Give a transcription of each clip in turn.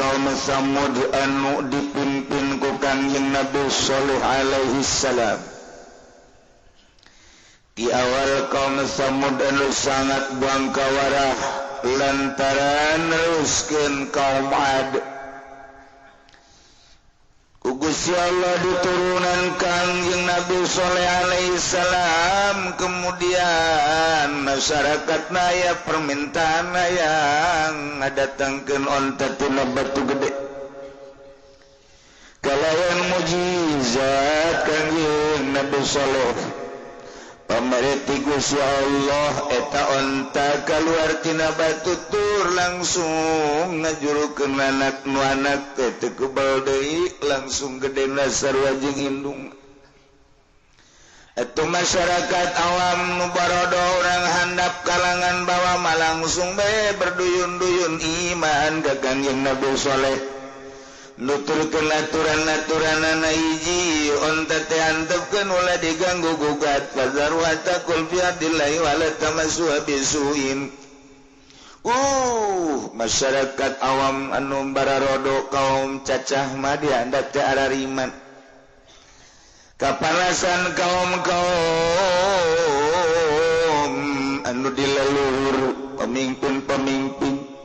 Kaum Samud anu dipimpin ku Kangjeng Nabi Shalih alaihi salam. Di awal kaum Samud anu sangat bangkawarah lantaran neruskeun kaum Ad. Ku Gusti Allah diturunan Kangjeng Nabi Shalih alaihi salam, kemudian masyarakat naya permintaan yang ngadatangkeun onta tina batu gede kalayan mujizat Kangjeng Nabi Shalih. Pamareti Gusti Allah eta onta kaluar tina batu tur langsung ngajurukeun anak nu anak teh teu kebal deui, langsung gedena sarua jeung indung. Eta masyarakat awam nu barodo urang handap kalangan bawah mah langsung bae berduyun-duyun iman ka Kangjeng Nabi Shalih. Nuturkeun aturan-aturanana, hiji, onta teh antepkeun, ulah diganggu gugat, fadzaruha ta'kul fi ardillahi wala tamassuha bisuin. Masyarakat awam anu bararodo kaum cacah mah dihandap teh arariman kapanasan kaum kaum anu di leluhur, pemimpin-pemimpin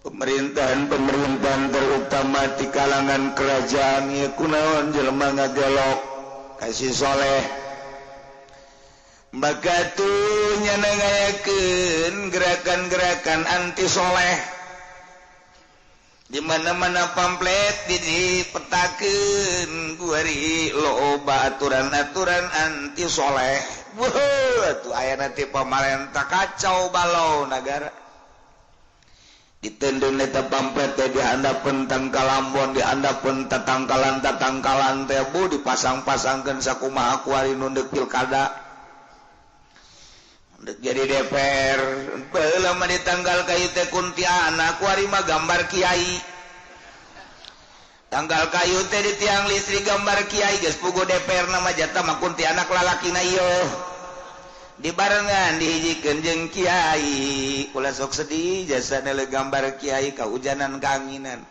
pemerintahan-pemerintahan, terutama di kalangan kerajaan ya, kunaon jelema ngagelok kasih soleh. Maka tuh nyana ngayakeun gerakan-gerakan anti soleh di mana-mana, pamflet dipetakeun kuari loba aturan-aturan anti soleh. Wah, tuh aya nanti pamarentah kacau balau negara. Ditendun eta pamflet teh dihandapeun tangkal ambon, dihandapeun tatangkalan tatangkalan teh, bu, dipasang-pasangkeun sakumaha kuari nu deuk pilkada, deuk jadi DPR. Baheula mah ditanggal kayu teh kuntianak, kuari mah gambar kiai. Tanggal kayu teh di tiang listrik gambar kiai. Geus puguh DPR nama jatah mah kuntianak lalakina ieu dibarengan dihijikeun jeung kiai. Ulah sok sedih jasa nele gambar kiai kahujanan kaanginan,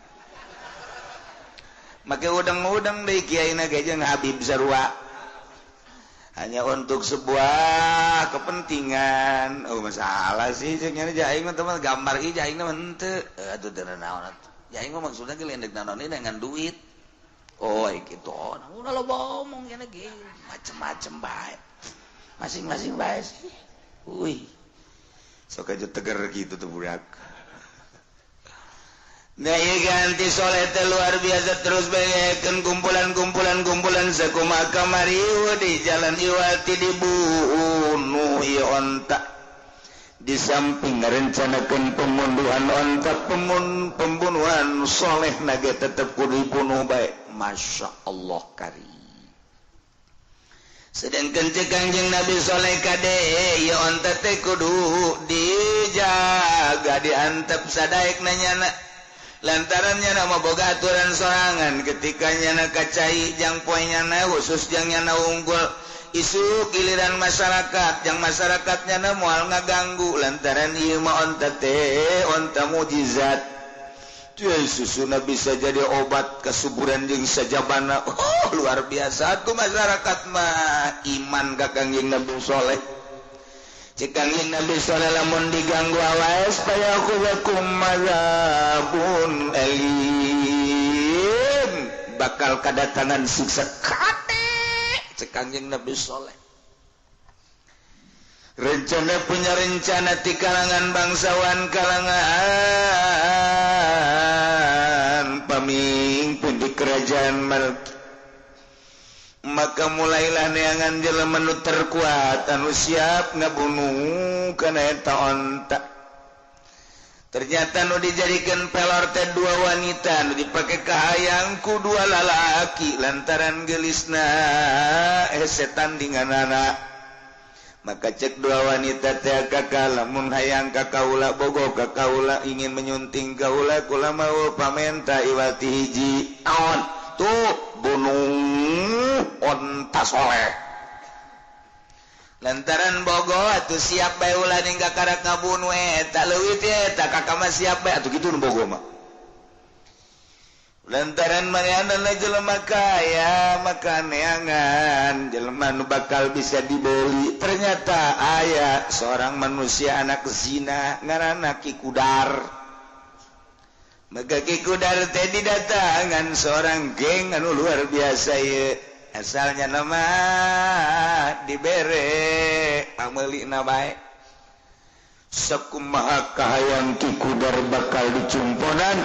make udang-udang deui kiai na ge jeung Habib sarua hanya untuk sebuah kepentingan. Oh, masalah sih jeung nya aing mah teman gambar ieu aing mah henteu atuh teu naon atuh. Aing mah maksudna ge lendek naon dengan duit. Oh, gitu. Oh, udah lo omong nya ge macem-macem bae, masing-masing bae sih. Wih, sok aja tegar gitu tuh budak. Nah, iya, ganti soleh teh luar biasa, terus banyakan kumpulan-kumpulan kumpulan sakumaha kamari di jalan iwati dibunuh ieu onta. Di samping ngarencanakeun pembunuhan onta, pembunuhan soleh nage tetep kudu dibunuh bae. Masya Allah karim. Sedangkan cek Kangjeng Nabi Soleh, kade ieu onta teh kudu dijaga, diantep sadaek nanyana, lantaran nyana mah boga aturan sorangan. Ketika nyana kacai jang poe nyana khusus, jang nyana unggul, isuk giliran masyarakat, jang masyarakat nyana moal ngaganggu, lantaran ieu mah onta teh onta mujizat. Susuna bisa jadi obat kesuburan jeung sajabana. Oh, luar biasa tuh masyarakat mah iman ka Kangjeng Nabi Soleh. Cek Kangjeng Nabi Soleh, lamun diganggu awas fayakhudzakum adzabun alim, bakal kadatangan siksa kate, cek Kangjeng Nabi Soleh. Rencana punya rencana di kalangan bangsawan, kalangan pemimpin di kerajaan Malki, maka mulailah neangan jelema nu terkuat anu siap ngabunuh kana eta onta. Ternyata nu dijadikan pelor teh dua wanita, nu dipake kahayang ku dua lalaki, lantaran gelisna hese tandinganana. Maka cek dua wanita teh, "Kakak, lamun hayang ka kaula, bogo ka kaula, ingin menyunting kaula, kula mau pamenta iwati hiji." "Naon tuh?" "Bunuh onta soleh." Lantaran bogo atuh siap bae, ulah ningga karak ngabunuh eta leuwih teh eta kakak mah siap bae atuh, kitu nu bogo mah. Lantaran manehna jelema kaya maka neangan jelema nu bakal bisa dibeli. Ternyata aya seorang manusia anak zina ngaranna Ki Kudar. Maka Ki Kudar teh didatangan seorang geng anu luar biasa ieu. Asalnya nama dibere pameulina bae. Sakumaha kahayang Ki Kudar bakal dicumponan,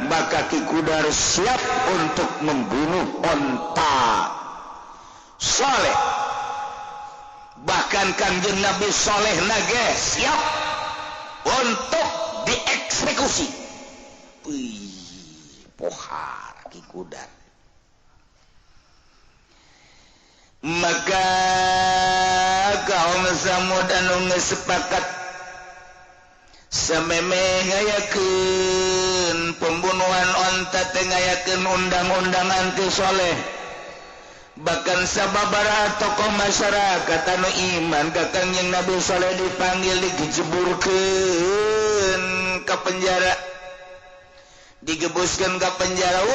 maka Ki Kudar siap untuk membunuh onta Soleh. Bahkan Kangjeng Nabi Soleh nage siap untuk dieksekusi. Wih, pohar Ki Kudar. Maka kaum Samud anu geus sepakat sameme ngayakeun pembunuhan onta teh ngayakeun undang-undang anti soleh. Bahkan sababaraha tokoh masyarakat anu iman ka Kangjeng Nabi Soleh dipanggil dijeburkeun ka penjara, digebuskeun ka penjara.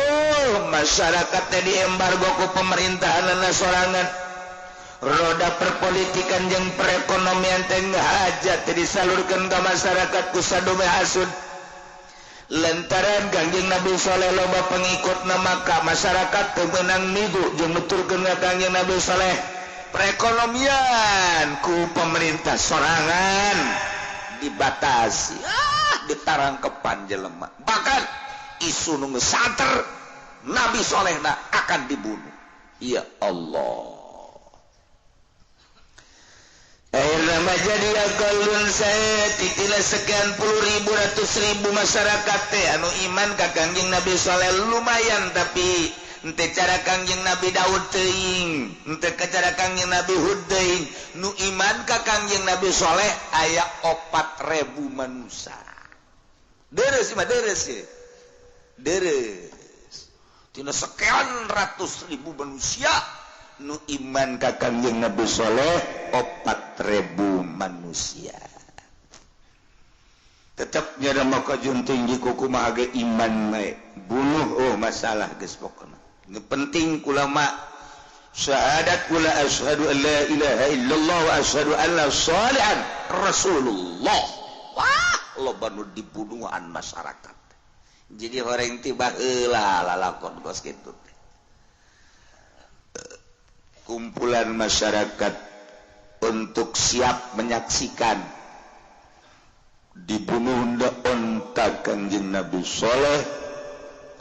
Masyarakat teh diembargo ku pemerintahanna sorangan. Roda perpolitikan jeung perekonomian teh hajat disalurkan ke masyarakat ku sadome hasud. Lantaran Kangjeng Nabi Soleh loba pengikutna maka masyarakat teu meunang migu jeung nuturkeun ka Kangjeng Nabi Soleh. Perekonomian ku pemerintah sorangan dibatasi, ditarangkepan jelema. Bahkan isu nu geus santer Nabi Solehna akan dibunuh. Ya Allah. Akhirnya jadi akalun saya titila sekian puluh ribu ratus ribu masyarakat teh anu iman ka Kangjeng Nabi Soleh lumayan, tapi ente cara Kangjeng Nabi Daud teuing, ente cara Kangjeng Nabi Hud teuing, nu iman ka Kangjeng Nabi Soleh aya 4.000 manusia. Deres mah deres ye. Deres. Tina sekian ratus ribu manusia nu iman ka Kangjeng Nabi Soleh 4.000 manusia. Tetap nyada maka jun tinggi kumaha ge iman bae. Bunuh masalah geus pokona. Nu penting kula mah syahadat kula asyhadu an la ilaha illallah wa asyhadu anna shalihan rasulullah. Wah, loba nu dibunuhan masyarakat. Jadi horeng tiba heula lalakon kos kitu. Kumpulan masyarakat untuk siap menyaksikan dibunuh onta Kangjeng Nabi Soleh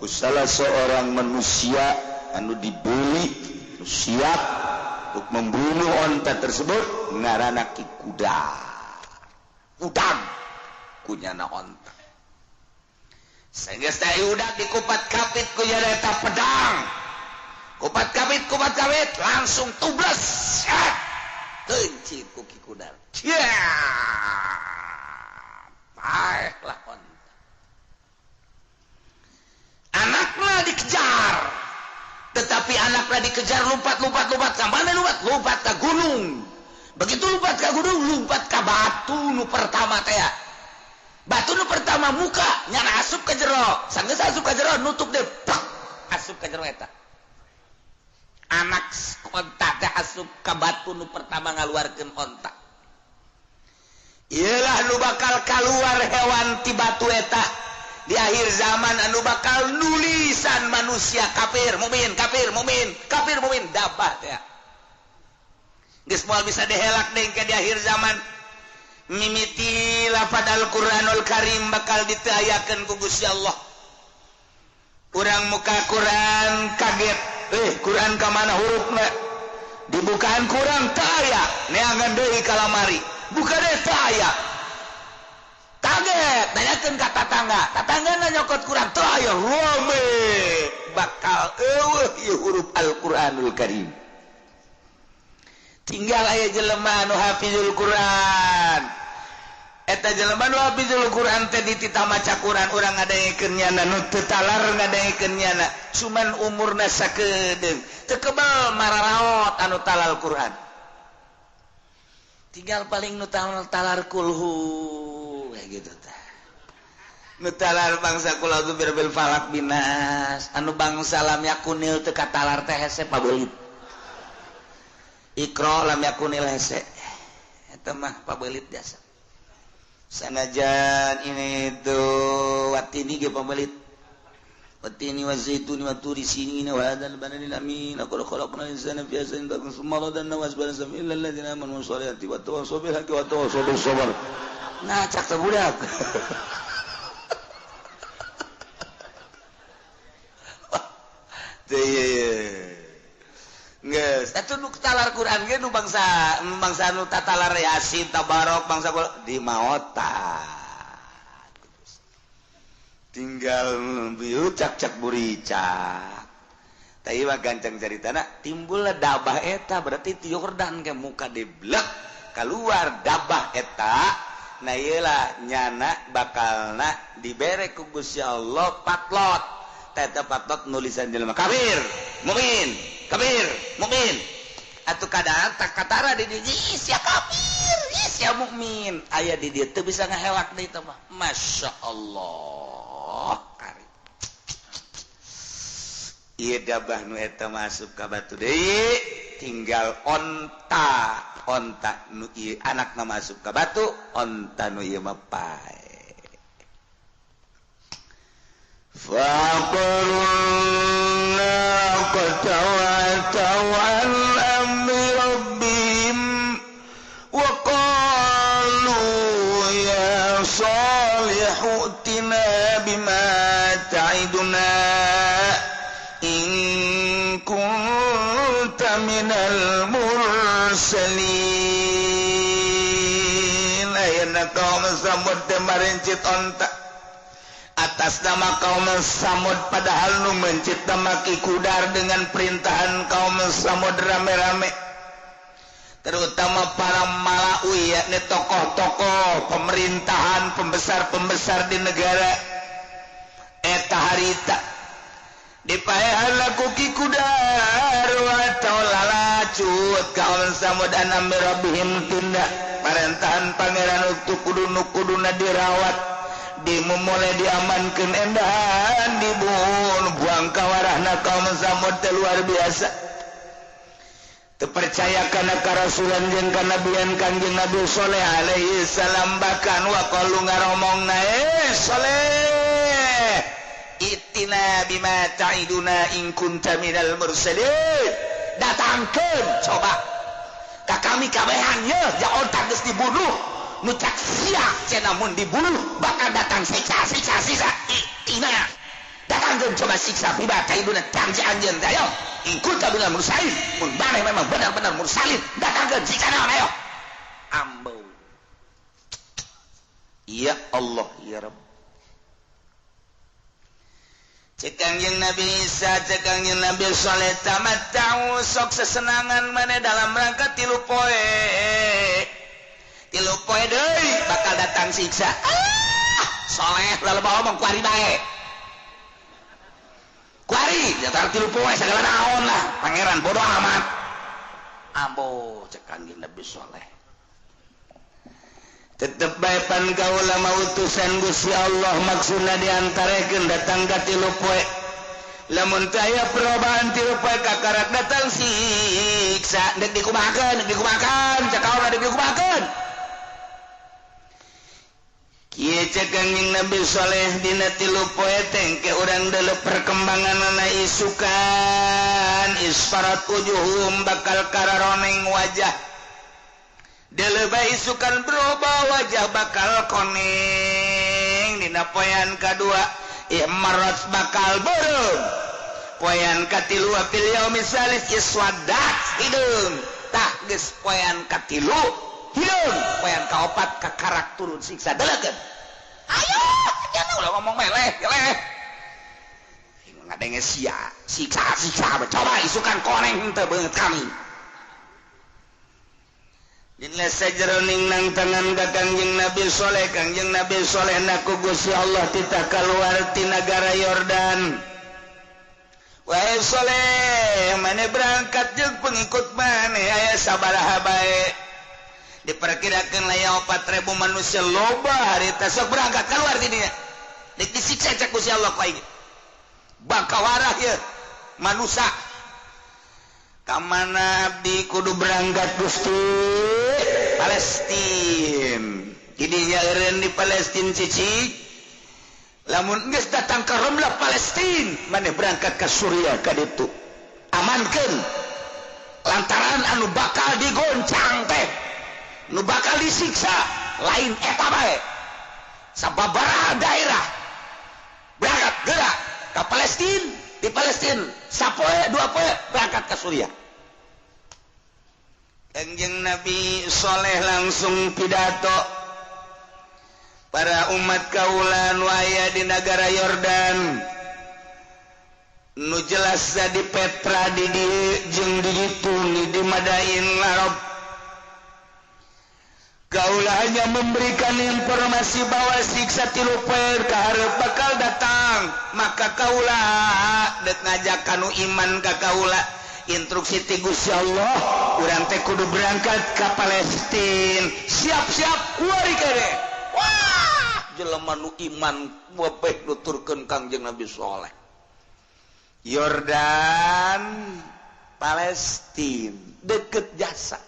ku salah seorang manusia anu dibeli siap untuk membunuh onta tersebut ngaranna Ki Kudar. Udang kunyana onta. Sehingga teh udah dikupat kapit kunyana eta pedang. Kupat kapit langsung tubles. Kencit ku Ki Kudar. Paehlah onta. Anaknya dikejar. Tetapi anaknya dikejar lompat ke mana lompat? Lompat ke gunung. Begitu lompat ke gunung, lompat ke batu nu pertama teh. Batu nu pertama muka nyana asup ke jero. Sanggeus asup ke jero nutup deh. Pak, asup ke jero eta. Anak onta teh asup ka batu nu pertama ngaluarkeun onta. Iyalah nu bakal kaluar hewan ti batu eta di akhir zaman anu bakal nulisan manusia kafir mukmin kafir mukmin kafir mukmin dapat ya. Geus moal bisa dihelak deui ke di akhir zaman. Mimiti lafaz Al-Qur'anul Karim bakal diteayakeun ku Gusti Allah. Urang muka Quran kaget. Quran ka mana hurufna? Dibukaan Quran teu aya, neangan deui ka lamari. Buka deui teu aya. Kaget, nanyakeun ka tatangga. Tatanggana nyokot Quran teu aya. Rame bakal eueuh ieu huruf Al-Qur'anul Karim. Tinggal aya jelema anu hafizul Quran. Eta jelema nu hafizul Quran teh dititah maca Quran urang ngadengekeun nyana nu teu talar ngadengekeun nyana cuman umurna sakedeung teu kebal mararaot anu talal Quran. Tinggal paling nu talar kulhu kayak gitu tah. Nu talar bangsa kula tu birabbil falak binas. Anu bangsa lam yakunil teu katalar teh hese pabelit. Iqra lam yakunil hese. Eta mah pabelit jasa. Sanajan ini tuh watini ge pabelit. Watini wa zaituni wa turi sinina wa hadzal baladil amin laqad khalaqnal insana fi ahsani taqwim tsumma radadnahu asfala safilin illa alladziina aamanu was-solihati wa tawassaw bil haqqi wa tawassaw bis sabr. Nah cak teh budak. Geus atuh nu talar Quran ge nu bangsa bangsa nu tatalar Yasin Tabarok bangsa di maota. Tinggal bieu cak-cak buricak. Tah ieu mah gancang caritana timbullah dabah eta berarti ti Yordan ke muka diblek keluar dabah eta. Nah ieu lah nyana bakalna dibere ku Gusti Allah patlot. Eta patlot nulisan jelema kafir, mukmin, kafir, mukmin. Atuh kadang tak katara di dieu sia kafir, sia mukmin. Aya di dieu teu bisa ngahelak deui teh mah. Masya Allah. Kari. Ieu dabah nu eta masuk ka batu deui, tinggal onta, onta nu ieu anakna masuk ka batu, onta nu ieu mah pae. فَعَقَرُوا النَّاقَةَ وَعَتَوْا عَنْ أَمْرِ رَبِّهِمْ وَقَالُوا يَا صَالِحُ ائْتِنَا بِمَا تَعِدُنَا إِن كُنتَ مِنَ الْمُرْسَلِينَ. Ayeuna kaum Samud teh marencit onta atas nama kaum Samud, padahal nu mencit nama Ki Kudar dengan perintahan kaum Samud rame-rame, terutama para malaui yakni tokoh-tokoh pemerintahan, pembesar-pembesar di negara eta harita dipaehan laku Ki Kudar atau lalacut kaum Samud anam rabbihim tunda parentahan pangeran untuk kudu kuduna dirawat dimulai diamankan endahan dibunuh buang kawarahna kaum Samud teh luar biasa. Terpercaya kana karasulan jeung kanabian Kangjeng Nabi Soleh alaihi salam, bahkan wa qalu ngaromongna Soleh itina bima ta'iduna in kunta minal mursalin. Datangkeun coba ka kami kabehan ye ja onta geus dibunuh nu cak sia cenah mun dibunuh bakal datang siksa siksa siksa itina datangkeun coba siksa bima ta'iduna janji anjeun ayo in kunta minal mursalin mun maneh memang benar-benar mursalin datangkeun siksa naon ayo ambo. Ya Allah ya Rabb. Cek Kangjeng Nabi Isa, cek Kangjeng Nabi Soleh, tamatta'u sok sesenangan maneh dalam rangka tilu poe. Tilu poe deui bakal datang siksa. Ah, Soleh ulah loba omong kuari bae. Kuari datang tilu poe sagala naon lah, pangeran bodoh amat. Ambo cek Kangjeng Nabi Soleh. Tetep bae pan kaula utusan Gusti Allah maksudna diantarekeun datang ka tilu poe. Lamun teu aya perubahan tilu poe kakarak datang siksa deuk dikumahakeun, deuk dikumahakeun, cek kaula deuk dikumahakeun. Kieu cek Kangjeng Nabi Soleh dina tilu poe teh engke urang deuleu perkembanganna isukan isfarat wujuhum bakal kararoneng wajah. Delebay isukan berubah wajah bakal koneng. Dina poean kadua imarat bakal beureum. Poean katilu fil yaumi salis iswadat hideung. Tah geus poean katilu hideung. Poean kaopat kakarak turun siksa delegeun. Ayo jangan ulah ngomong meleh eleh. Ngadenge sia siksa siksa coba isukan koneng teu beungeut kami. Dina sajeroning nang tangan ka Kangjeng Nabi Soleh, Kangjeng Nabi Soleh naku Gusti Allah titah kaluar ti nagara Yordan. Wahai Soleh, maneh berangkat jeung pengikut maneh aya sabaraha bae. Diperkirakeun aya 4000 manusia loba harita sok berangkat keluar ti dinya. Dek disiksa cek ku si Allah ku aing. Bangkawarah ieu manusia. Ka mana abdi kudu berangkat Gusti? Palestin. Didinya eureun di Palestin cicik. Lamun geus datang ka Romlah Palestin, maneh berangkat ka Suriah ka ditu. Amankeun lantaran anu bakal digoncang teh, nu bakal disiksa lain eta bae. Sababaraha daerah berangkat gerak ka Palestin, di Palestin sapoe dua poe berangkat ke Suriah. Kanjeng Nabi Soleh langsung pidato para umat kaula nu aya di negara Yordan, nu jelas di Petra di dieu jeung di ditu di Madain Arab. Kaula hanya memberikan informasi bahwa siksa tilu poe kaharep bakal datang, maka kaula dek ngajak kanu iman ka kaula. Instruksi ti Gusti Allah, urang teh kudu berangkat ka Palestin. Siap-siap kuari kene. Wah, jelema nu iman webeh nuturkeun Kangjeng Nabi Soleh. Yordan, Palestin deket jasa.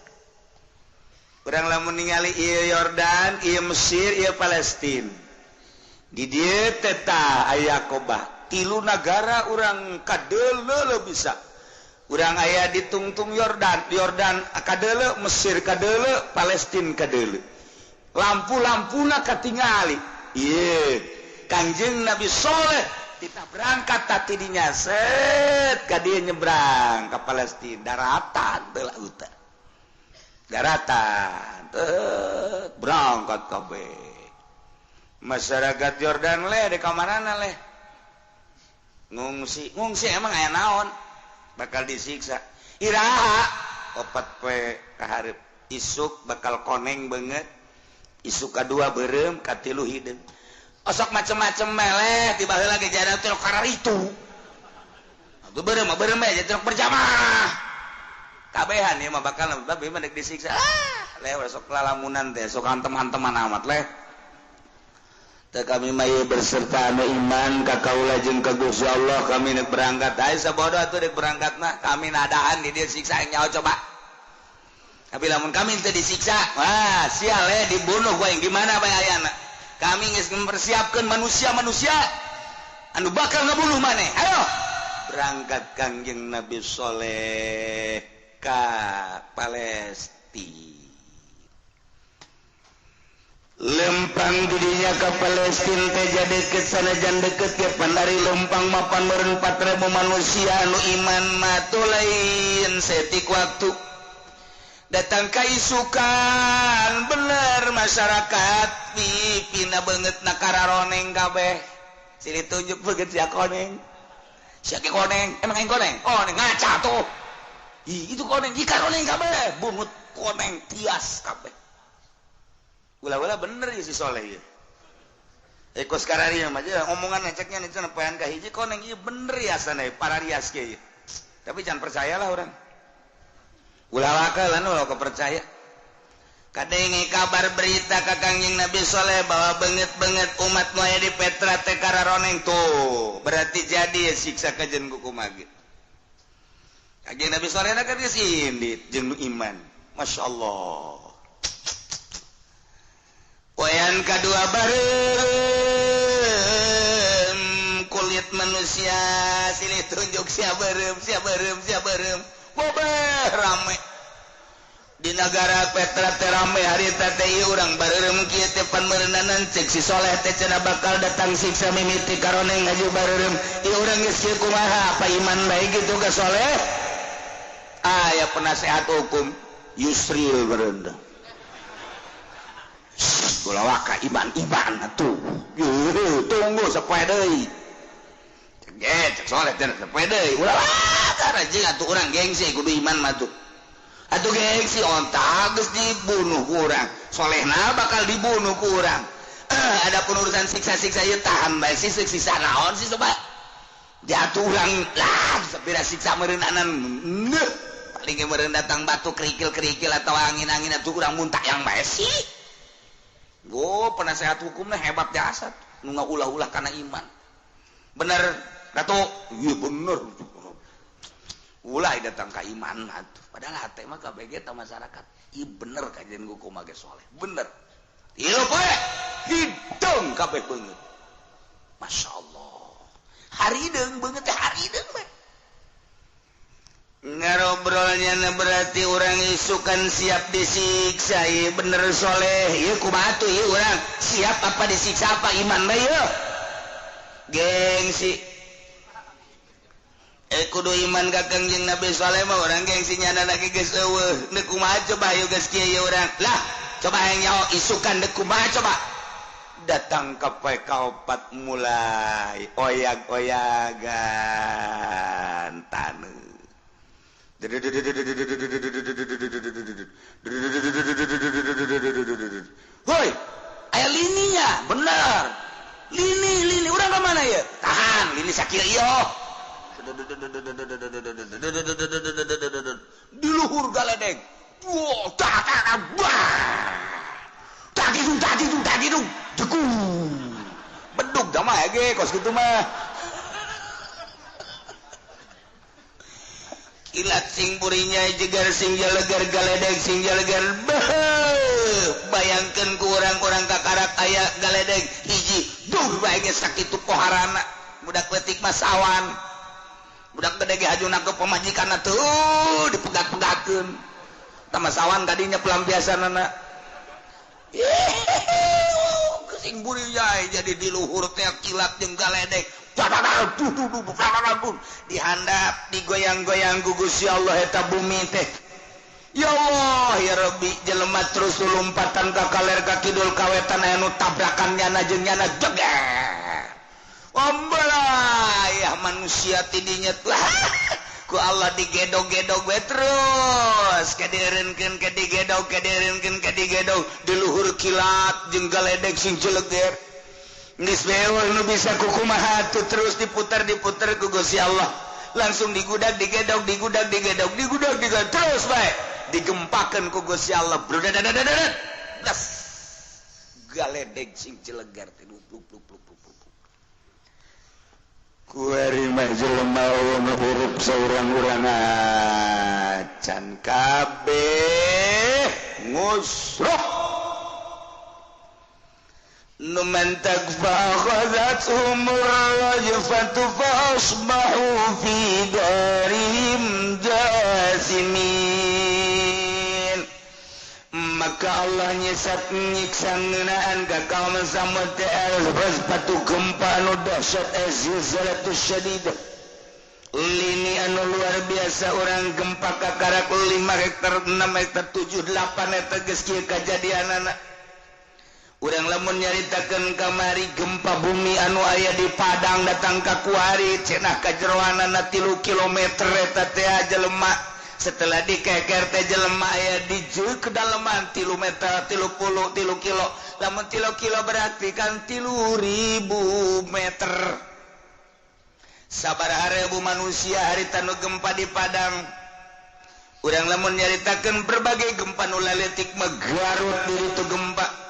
Urang lamun ningali ieu Yordan, ieu Mesir, ieu Palestin. Di dieu teh tah aya Kobah. Tilu nagara urang kadeuleu bisa. Urang aya di tungtung Yordan, Yordan kadeuleu, Mesir kadeuleu, Palestin kadeuleu. Lampu-lampuna katingali. Ieu Kangjeng Nabi Soleh kita berangkat tati dinya set ka dieu nyebrang ka Palestin, daratan teu lautan. Daratan teu berangkat kabeh. Masyarakat Yordan leh di kamarana leh. Ngungsi, ngungsi emang aya naon? Bakal disiksa. Iraha opat poe kaharep isuk bakal koneng banget. Isuk kadua beureum, katilu hideung. Osok macem-macem meleh tiba heula ge jaran teh kararitu. Atuh beureum mah beureum bae jadi berjamaah. Kabehan ieu mah bakal babe mah dek disiksa. Ah, leh sok lalamunan teh sok hantem-hanteman amat leh. Teh kami mah ieu berserta anu iman ka kaula jeung ka Gusti Allah kami nek berangkat. Ai sabodo atuh dek berangkat mah kami nadaan di dieu siksa nyaho coba. Tapi lamun kami teu disiksa, wah sial leh dibunuh gua yang gimana bae ayana. Kami geus mempersiapkan manusia-manusia anu bakal ngebunuh maneh. Ayo berangkat Kangjeng Nabi Soleh ka Palestina. Lempang didinya ka Palestina teh jadi kesanajan deket ke pandari lempang mapan meureun 4000 manusia anu iman mah tuh lain setik waktu. Datang ka isukan bener masyarakat pipina beungeut na kararoneng kabeh. Silih tunjuk beungeut sia koneng. Sia ge koneng, emang aing koneng? Koneng ngaca tuh. Ih, itu koneng, ih koneng kabeh, bungut koneng tias kabeh. Ulah-ulah bener ya si Soleh ieu. Kos kararieu mah omongan ngeceknya nih cenah poean ka hiji koneng ieu bener ya sana pararias ge ieu. Tapi jangan percayalah orang. Ulah wakalan ulah kepercaya. Kadenge kabar berita ka Kangjeng Nabi Soleh bahwa beungeut-beungeut umat nu aya di Petra teh kararoneng tuh. Berarti jadi ya siksa kajen ku kumaha ge. Kangjeng Nabi Soleh na kan geus indit jeung iman. Masya Allah. Poean kadua bareureum kulit manusia silih tunjuk sia beureum sia beureum sia beureum. Bobeh rame di negara Petra teh rame harita teh ieu urang bareureum kieu teh pan meureunanan cek si Soleh teh cenah bakal datang siksa mimiti karoneng ngaju bareureum ieu urang geus kieu kumaha apa iman bae kitu ka Soleh. Aya penasehat hukum Yusril berenda. Ulah waka iman-iman atuh. Tunggu sapoe deui. Cek Soleh teh sapoe deui. Ulah waka jeung atuh urang gengsi kudu iman mah tuh. Atuh gengsi onta geus dibunuh ku urang. Solehna bakal dibunuh ku urang. Ada pun urusan siksa-siksa ieu tahan bae sih siksa naon sih coba. Jatuh urang lah sapira siksa meureunanan. Paling ge meureun datang batu kerikil-kerikil atau angin-angin atuh urang muntah yang bae sih. Go penasehat hukumnya hebat jasa. Nu ngaulah-ulah kana iman. Bener, Ratu? Iya bener. Ulah datang ka iman atuh. Padahal hate mah kabeh ge masyarakat. Iya bener kajian gua kumaha ge soleh. Bener. Ieu poe hidung kabeh beungeut. Masya Allah. Harideung beungeut teh harideung we. Ngarobrolnya berarti orang isukan siap disiksa. Iya bener soleh. Iya kumaha tuh ieu urang siap apa disiksa apa iman bae ieu. Gengsi. Kudu iman ka Kangjeng Nabi Soleh mah urang gengsi nyana lagi geus eueuh. Deuk kumaha coba ieu geus kieu ieu urang. Lah, coba hayang nyaho isukan deuk kumaha coba. Datang ka poe kaopat mulai oyag-oyagan taneuh. Hoi, aya lininya, bener. Lini, lini, urang ka mana ya? Tahan, lini sakieu ieu. Di luhur galedeg. Wah, tak tak bah. Tak hidung, tak hidung, tak hidung. Jegung. Bedug da mah ge kos kitu mah. Kilat sing burinya jegar sing jalegar galedeg sing jalegar. Bayangkeun ku urang-urang kakarak aya galedeg hiji duh bae ge sakitu poharana. Budak leutik mah sawan. Budak gede ge hajuna ke pamajikanna tuh dipegat-pegatkeun. Tah mah sawan tadinya pelampiasanana. Sing burinya jadi di luhur teh kilat jeung galedeg. Dihandap digoyang-goyang ku Gusti Allah eta bumi teh. Ya Allah ya Rabbi, jelema terus lompatan ka kaler ka kidul ka wetan aya nu tabrakan nyana jeung nyana jeger. Ombelah ya manusia tidinya lah ku Allah digedog-gedog we terus kadieureunkeun ka digedog kadieureunkeun ka digedog di luhur kilat jeung galedeg sing jeleger. Geus beul nu bisa kukumaha tuh terus diputar-diputar ku Gusti Allah. Langsung digudag digedog digudag digedog digudag digedog terus bae digempakeun ku Gusti Allah. Brudadadadadad. Das. Galedeg sing jeleger teh pluk pluk pluk pluk. Kuari mah jelema eueuh hurup saurang-urang acan kabeh ngusruh. Numan takfa akhadhathum ar-rajfatu fa asbahu fi darihim jasimin. Maka Allah nyesat nyiksa ngeunaan ka kaum Samud teh al-rajfatu gempa anu dahsyat az-zilzalatu syadidah. Lini anu luar biasa urang gempa kakarak 5 hektar 6 hektar 7 8 hektar geus kieu kajadianana. Urang lamun nyaritakeun kamari gempa bumi anu aya di Padang datang ka kuari cenah kajeroanana 3 kilometer eta teh jelema. Setelah dikeker teh jelema aya di jeu kedalaman 3 meter 30 3 kilo. Lamun 3 kilo berarti kan 3.000 meter. Sabaraha ribu manusia harita nu gempa di Padang. Urang lamun nyaritakeun berbagai gempa nu laletik mah Garut diri tu gempa.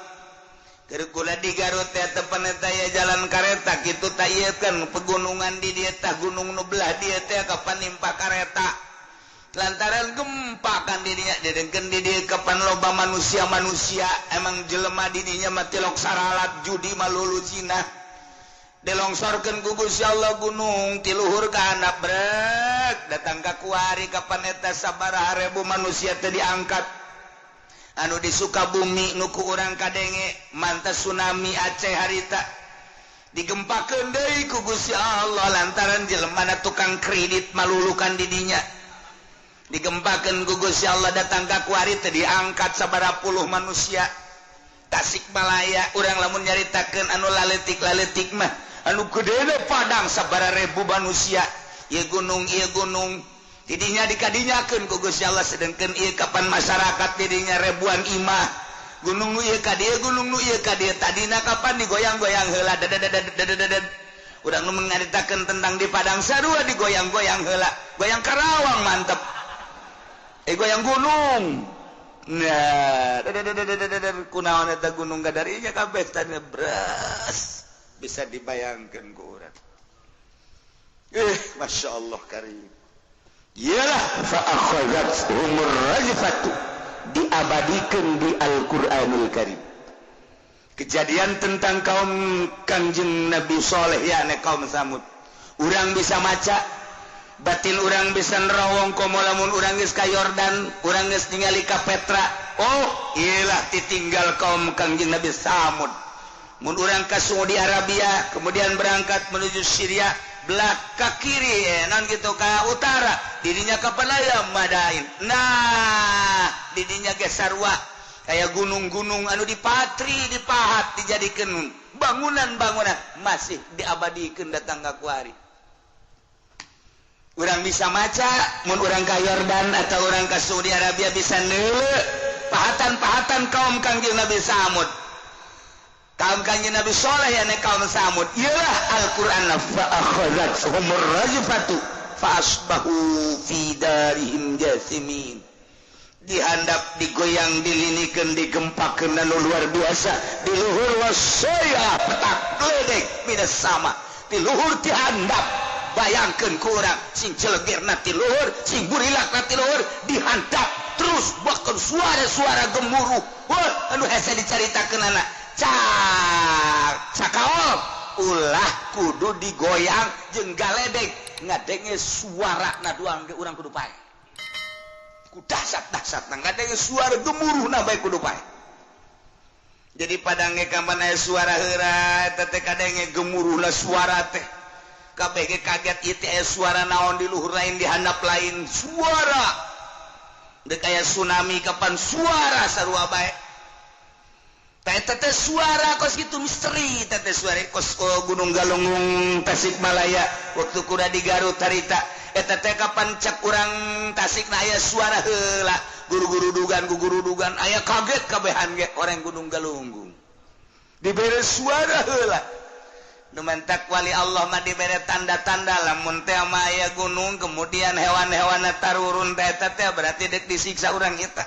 Keur kula di Garut teh tepan eta aya jalan kareta kitu ta ieu kan pegunungan di dieu tah gunung nu belah dieu teh kapan nimpa kareta. Lantaran gempa kan di dinya didengkeun di dieu kapan loba manusia-manusia emang jelema di dinya mah tilok saralat judi malulu Cina. Dilongsorkeun ku Gusti Allah gunung ti luhur ka handap brek datang ka kuari kapan eta sabaraha ribu manusia teh diangkat. Anu di Sukabumi nu ku urang kadenge mantas tsunami Aceh harita digempakeun deui ku Gusti Allah lantaran jelemana tukang kredit malulukan di dinya. Digempakeun ku Gusti Allah datang ka kuari teh diangkat sabaraha puluh manusia. Tasikmalaya urang lamun nyaritakeun anu laletik-laletik mah anu gedena Padang sabaraha ribu manusia. Ieu gunung ieu gunung tidinya dikadinyakeun ku Gusti Allah sedengkeun ieu kapan masyarakat tidinya ribuan imah. Gunung nu ieu ka dieu gunung nu ieu ka dieu tadina kapan digoyang-goyang heula dadadadadadadad. Urang nu ngaritakeun tentang di Padang sarua digoyang-goyang heula. Goyang Karawang mantep. Goyang gunung. Nah, dadadadadadad kunaon eta gunung gadarinya kabeh tadina bres. Bisa dibayangkan ku urang. Masya Allah karim. Iyalah, fa akhadhathumur rajfatu, diabadikan di Al-Qur'anul Karim. Kejadian tentang kaum Kangjeng Nabi Soleh, yakni kaum Samud. Urang bisa maca, batin urang bisa nerawong, komo lamun urang geus ka Yordan, urang geus ningali ka Petra. Oh, iyalah ditinggal kaum Kangjeng Nabi Samud. Mun urang ka Saudi Arabia, kemudian berangkat menuju Syria, belah ke kiri, non gitu ke utara, dirinya ke aya Madain. Nah, didinya ge sarua kayak gunung-gunung anu dipatri, dipahat, dijadikan bangunan-bangunan, masih diabadikan datang ke kuari. Urang bisa maca mun urang ka Yordan atau urang ke Saudi Arabia, bisa neuleu pahatan-pahatan kaum Kangjeng Nabi Samud, kaum Kangjeng Nabi Soleh, ya kaum Samud. Iyalah Al-Qur'an, fa akhadhathumur rajfatu fa asbahu fi darihim jasimin. Dihandap, digoyang, dilinikan, digempakeun anu luar biasa di luhur, wasaya petak gledek minas sama di luhur, dihandap. Bayangkan ku urang, sing celegerna ti luhur, sing burilakna ti luhur, dihandap terus, bahkan suara-suara gemuruh. Wah, anu hese dicaritakeun anak cak cakaol ulah kudu digoyang jeung galedek, ngadenge suara na doang ge urang kudu pae, ku dahsyat-dahsyat na ngadenge suara gemuruh na bae kudu pae. Jadi padang ge kapan aya suara heura eta teh, kadenge gemuruhna suara teh, kabeh ge kaget, ieu teh aya suara naon di luhur lain, di handap lain suara dek aya tsunami, kapan suara sarua bae. Tah, eta teh suara kos kitu, misteri eta teh suara kos, oh, Gunung Galunggung Tasikmalaya. Waktu kuda di Garut harita, eta teh kapan cek urang Tasik na aya suara heula, guru-guru dugan, guru dugan aya kaget kabehan ge orang Gunung Galunggung dibere suara heula. Nu mantak wali Allah mah dibere tanda-tanda, lamun teh mah aya gunung kemudian hewan-hewan tarurun teh, eta teh berarti dek disiksa urang eta.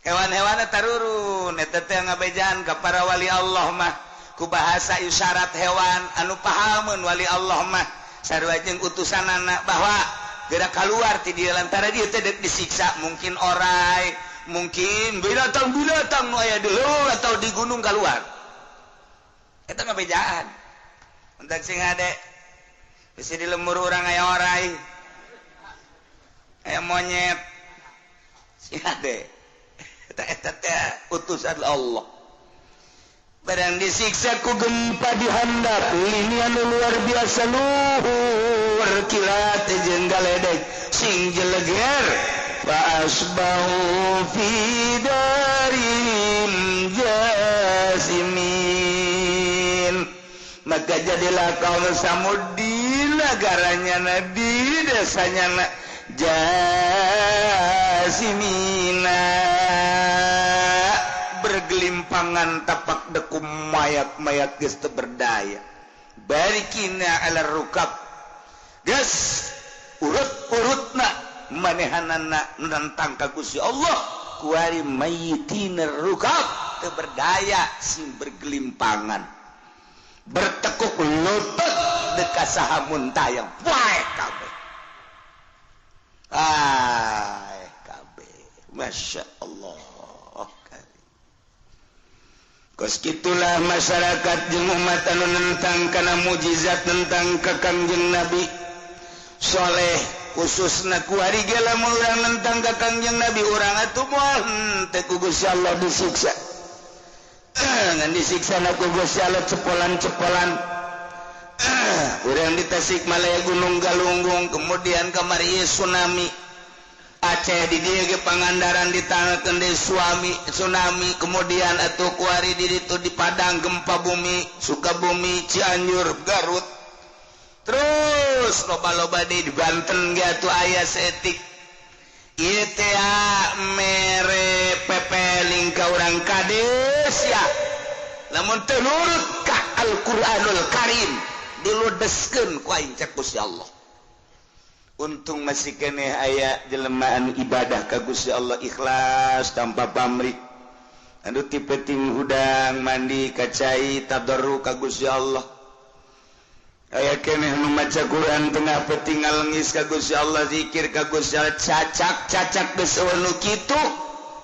Hewan-hewan tarurun eta teh ngabejaan ka para wali Allah mah ku bahasa isyarat hewan anu pahameun wali Allah mah, sarua jeung utusanana, bahwa gerak keluar ti dieu lantaran dieu teh dek disiksa, mungkin orai, mungkin binatang-binatang nu aya di leuweung atau di gunung keluar. Eta ngabejaan entak sing ade bisi di lembur urang aya orai, aya monyet, sing ade eta. Eta teh utusan Allah. Barang disiksa ku gempa dihandap ini anu luar biasa luhur, kilat jeung galedek sing jeleger, fa asbahu fi darihim jasimin. Maka jadilah kaum Samud di negaranya na, di desanya na, jasimina, bergelimpangan tapak dekum mayat-mayat geus teu berdaya, barikina ala rukab, geus urut-urutna manehanana nentang ka Gusti Allah, kuari mayyitina rukab, teu berdaya, sing bergelimpangan, bertekuk lutut dekat saha muntayang, wae kabeh, ah kabeh. Masya Allah. Kos kitulah masyarakat jeung umat anu nentang kana mujizat, tentang ka Kangjeng Nabi Soleh khususna. Kuari ge lamun urang nentang ka Kangjeng Nabi, urang atuh moal henteu ku Gusti Allah disiksa, ngan disiksa na ku Gusti Allah cepolan-cepolan. Urang di Tasikmalaya Gunung Galunggung, kemudian kamari tsunami Aceh, di dieu ge Pangandaran ditangkeun deui suami tsunami, kemudian atuh kuari di ditu di Padang gempa bumi, Sukabumi, Cianjur, Garut, terus loba-loba di Banten ge atuh aya saeutik. Ieu teh mere pepeling ka urang kades ya, lamun teu nurut ka Al-Qur'anul Karim diludeskeun ku aing, cek Gusti Allah. Untung masih keneh aya jelema anu ibadah ka Gusti Allah ikhlas tanpa pamrih. Anu ti peuting hudang mandi ka cai tadarru ka Gusti Allah. Aya keneh nu maca Quran tengah peuting ngalengis ka Gusti Allah, zikir ka Gusti Allah, cacak-cacak geus eueuh nu kitu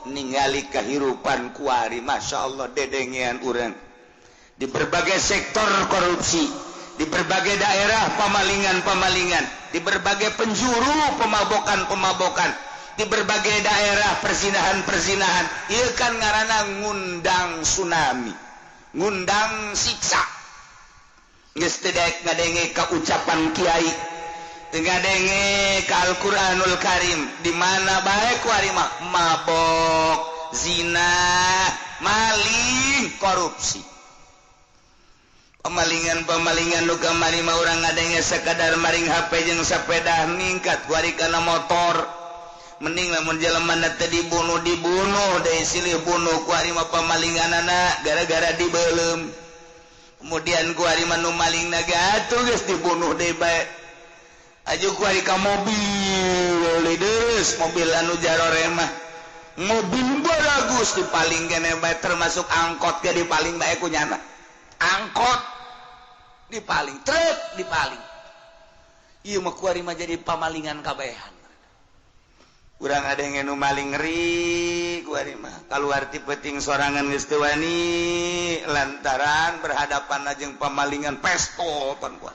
ningali kahirupan kuari. Masya Allah, dedengean urang di berbagai sektor korupsi, di berbagai daerah pemalingan-pemalingan, di berbagai penjuru pemabokan-pemabokan, di berbagai daerah perzinahan-perzinahan. Ieu kan ngaranna ngundang tsunami, ngundang siksa. Geus teu daek ngadenge ka ucapan kiai, teu ngadenge ka Al-Qur'anul Karim. Di mana bae kuari mah mabok, zina, maling, korupsi. Pemalingan-pemalingan nu kamari mah urang ngadenge sakadar maring HP jeung sepeda, ningkat kuari kana motor. Mending lamun jelema teh dibunuh, dibunuh deui silih bunuh. Kuari mah pemalinganana gara-gara dibeuleum. Kemudian kuari mah nu maling atuh geus dibunuh deui bae. Aju kuari ka mobil deus, mobil anu jarore mah mobil bagus dipaling kene bae, termasuk angkot ge dipaling bae ku nyana. Angkot dipaling, truk dipaling. Ieu mah kuari mah jadi pamalingan kabehan. Urang ada yang nu maling ngeri kuari mah. Kaluar ti peuting sorangan geus teu wani lantaran berhadapan jeung pamalingan pestol pan kuat.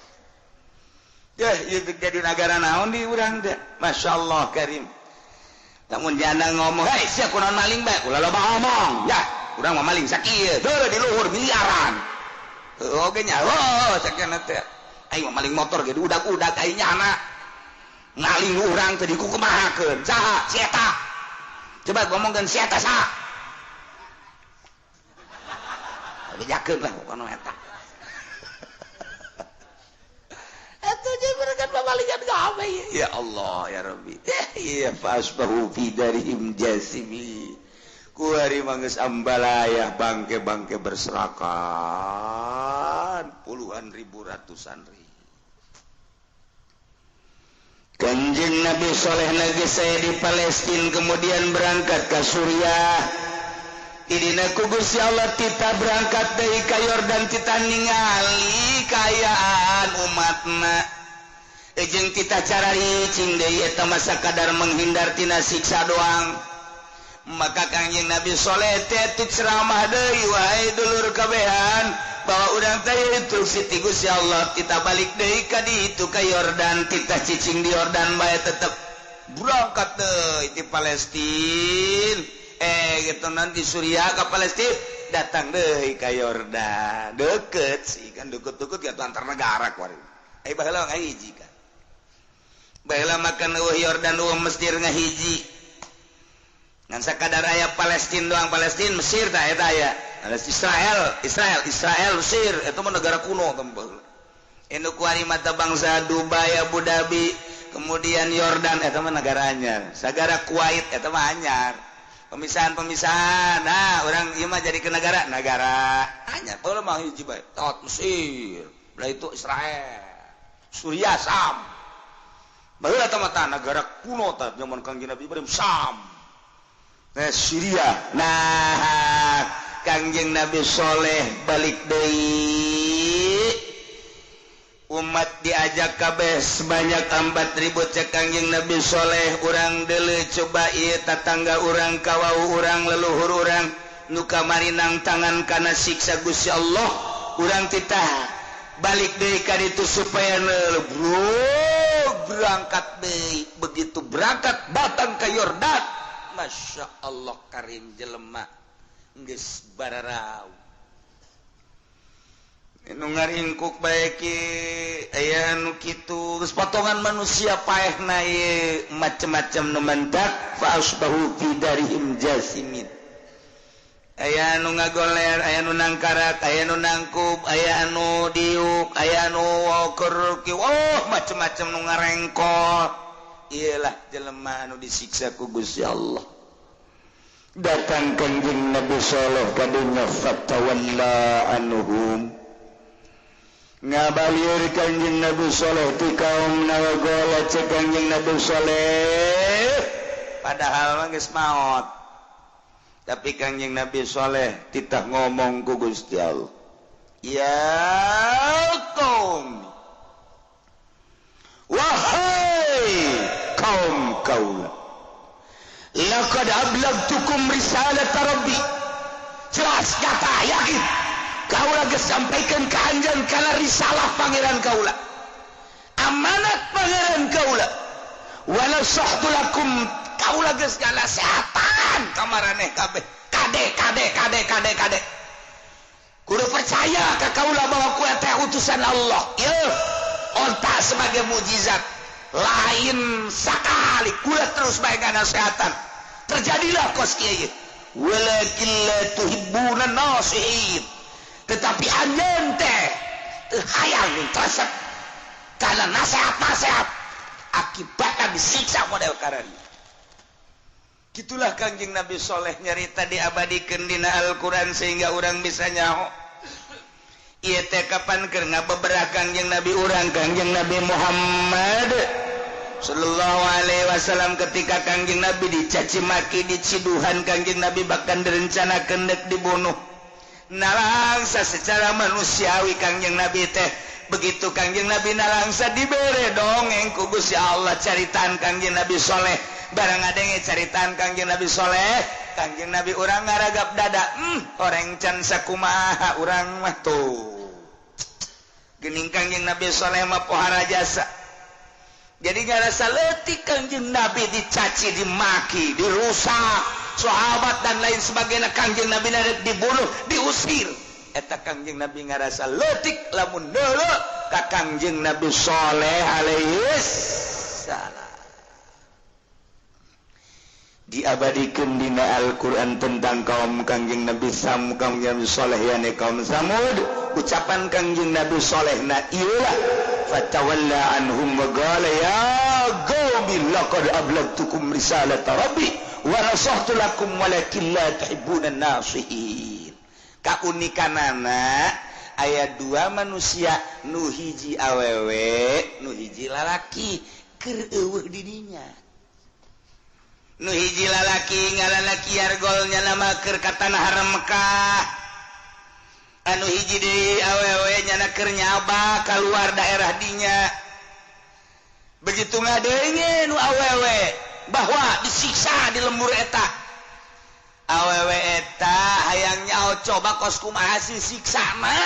Yeh, ieu jadi nagara naon di urang teh? Masya Allah karim. Lamun janda ngomong, "Hei, sia kunaon maling bae?" Ulah loba ngomong. Ya, urang mah maling sakieu, deuh di luhur miliaran. Heuh oge nya, oh cek teh. Aing mah maling motor ge udak-udak aing nyana. Ngaling urang teh dikukumahakeun. Saha? Si eta. Coba ngomongkeun si eta saha? Bejakeun lah pokona eta. Atuh jeung mereka pamalingan gawe. Ya Allah ya Rabbi. Ya fasbahu fi darihim jasimi. Kuari mah geus ambalayah bangke-bangke berserakan puluhan ribu, ratusan ribu. Kanjeng Nabi Soleh lagi saya di Palestina, kemudian berangkat ke Suriah. Idina ku Gusti Allah tita berangkat deui ka Yordan, tita ningali kaayaan umatna. Jeung tita cararicing deui eta mah sakadar menghindar tina siksa doang. Maka Kanjeng Nabi Soleh teh ceramah deui, wahai dulur kabehan, bahwa urang teh instruksi ti Gusti Allah, kita balik deui ka ditu ka Yordan, kita cicing di Yordan bae tetep berangkat deui ti Palestina. Gitu nanti Suriah ke Palestina, datang deui ka Yordan. Deket sih kan, deket-deket gitu antar negara kuari. Baheula ngahiji kan. Baheula makan eueuh Yordan eueuh Mesir ngahiji. Ngan sakadar aya Palestina doang, Palestina Mesir tah eta aya. Israel, Israel, Israel, Mesir itu mah negara kuno tembel. Anu kuari mata bangsa Dubai, Abu Dhabi, kemudian Yordan eta mah negara anyar. Sagara Kuwait eta mah anyar. Pemisahan-pemisahan. Nah, urang ieu mah jadi ke negara, negara anyar. Baheula mah hiji bae. Tot Mesir, belah itu Israel. Suriah Sam. Baheula tah mah negara kuno tah zaman Kangjeng Nabi Ibrahim Sam. Nah, Syria. Nah, Kangjeng Nabi Soleh balik deui. Umat diajak kabeh sebanyak 4.000 cek Kangjeng Nabi Soleh, urang deuleu coba ieu tatangga urang, kawau urang, leluhur urang nu kamari nang tangan kana siksa Gusti Allah, urang titah balik deui ka ditu supaya bro berangkat deui. Begitu berangkat datang ke Yordan, Masya Allah karim, jelema geus bararau. Nu ngaringkuk bae ki aya nu kitu geus potongan manusia paehna ieu macem-macem nu mendak fa asbahu fi darihim jasimin. Aya anu ngagoler, aya anu nangkarak, aya anu nangkub, aya anu diuk, aya anu keur, oh macem-macem nu ngarengkot. Iyalah jelema anu disiksa ku Gusti Allah. Datang Kanjeng Nabi Saleh ka dunya fatawalla anhum. Ngabalir Kanjeng Nabi Saleh ti kaum nawagola cek Kanjeng Nabi Saleh, padahal mah geus maot. Tapi Kangjeng Nabi Soleh titah ngomong ku Gusti Allah, ya kaum, wahai kaum kaula, laqad ablagtukum risalata rabbi. Jelas kata yakin kaula geus sampaikan ka anjeun kana risalah pangeran kaula, amanat pangeran kaula, wa nasahtu lakum, kaula geus nganasehatan ka maraneh kabeh. Kade kade kade kade kade kudu percaya ka kaula bahwa ku teh utusan Allah. Ieu onta sebagai mukjizat lain sakali kula terus bae nganasehatan, terjadilah kos kieu. Walakin la tuhibbuna nasihin, tetapi anjeun teh teu hayang resep karena nasihat-nasihat, akibatnya disiksa model karena. Gitulah Kangjeng Nabi Soleh nyarita diabadikeun dina Al-Quran sehingga orang bisa nyaho. Ieu teh kapan keur ngabeberah Kangjeng Nabi urang, Kangjeng Nabi Muhammad sallallahu alaihi wasallam, ketika Kangjeng Nabi dicaci maki, diciduhan Kangjeng Nabi, bahkan direncanakeun deuk dibunuh. Nalangsa secara manusiawi Kangjeng Nabi teh, begitu Kangjeng Nabi nalangsa dibere dongeng ku Gusti Allah caritaan Kangjeng Nabi Soleh. Barang ngadenge caritaan Kangjeng Nabi Soleh, Kangjeng Nabi urang ngaragap dada, orang can sakumaha urang mah tuh. Geuning Kangjeng Nabi Soleh mah pohara jasa. Jadi ngarasa leutik Kangjeng Nabi dicaci, dimaki, dirusak sahabat dan lain sebagainya, Kangjeng Nabi narek dibunuh, diusir. Eta Kangjeng Nabi ngarasa leutik lamun deuleu ka Kangjeng Nabi Soleh alaihi salam. Diabadikeun dina Al-Qur'an tentang kaum Kangjeng Nabi Sam, Kangjeng Nabi Soleh yani kaum Samud. Ucapan Kangjeng Nabi Soleh na ieulah, fatawalla anhum wa qala ya qaumi laqad ablagtukum risalata rabbi wa nasahtu lakum walakin la tuhibbuna nasihin. Kaunikanana aya dua manusia, nu hiji awewe, nu hiji lalaki, keur eueuh didinya. Nu hiji lalaki ngaranna Kiargol nya nama keur ka tanah haram Mekah. Anu hiji deui awewe nyana keur nyaba keluar daerah dinya. Begitu ngadenge nu awewe bahwa disiksa di lembur eta, awewe eta hayang nyaho coba kos kumaha sih siksana.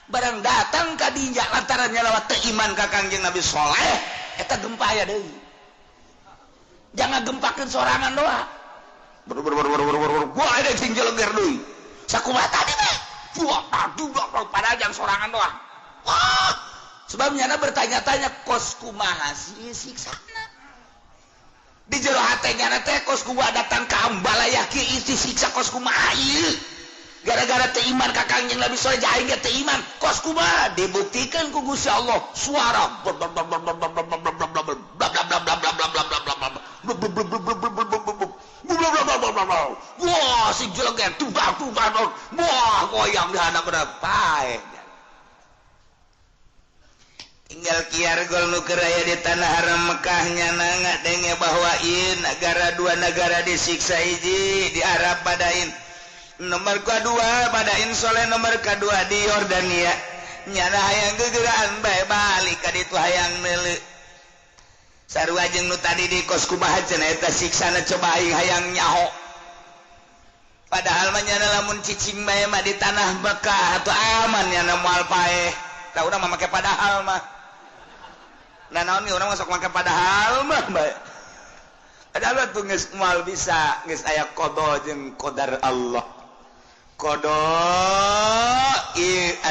Barang datang ka dinya lantaran nyalawat teu iman ka Kangjeng Nabi Soleh, eta gempa aya deui. Jangan gempakeun sorangan doa. Ber ber ber ber ber ber. Gua ada sing jeleger deui. Sakumaha tadi teh? Wah, aduh padahal jang sorangan doa. Wah, sebab nyana bertanya-tanya kos kumaha sih siksana. Di jero hate nyana teh kos kumaha datang ka Ambalaya kieu isi siksa kos kumaha ieu. Gara-gara teu iman ka Kangjeng Nabi Soleh aing ge teu iman. Kos kumaha dibuktikan ku Gusti Allah suara bla bla bla bla bla bla bla bla bla bla bla bla bla bla bla bla bla. Wah, si jeleger tubang tubang, wah goyang di hadap pae. Tinggal Kiargol nu keur aya di tanah haram Mekah nyana ngadenge bahwa ieu nagara dua nagara disiksa, hiji di Arab padain, nomor kedua padain Soleh, nomor kedua di Yordania. Nyana hayang gegeraan bae balik ka ditu hayang neuleu. Sarua jeung nu tadi di kos kumaha cenah eta siksana, coba aing hayang nyaho. Padahal mah nyana lamun cicing bae mah di tanah Mekah atuh aman nyana moal paeh. Tah urang mah make padahal mah. Nah naon ge urang mah sok make padahal mah bae. Padahal tuh geus moal bisa, geus aya qada jeung qadar Allah. Qada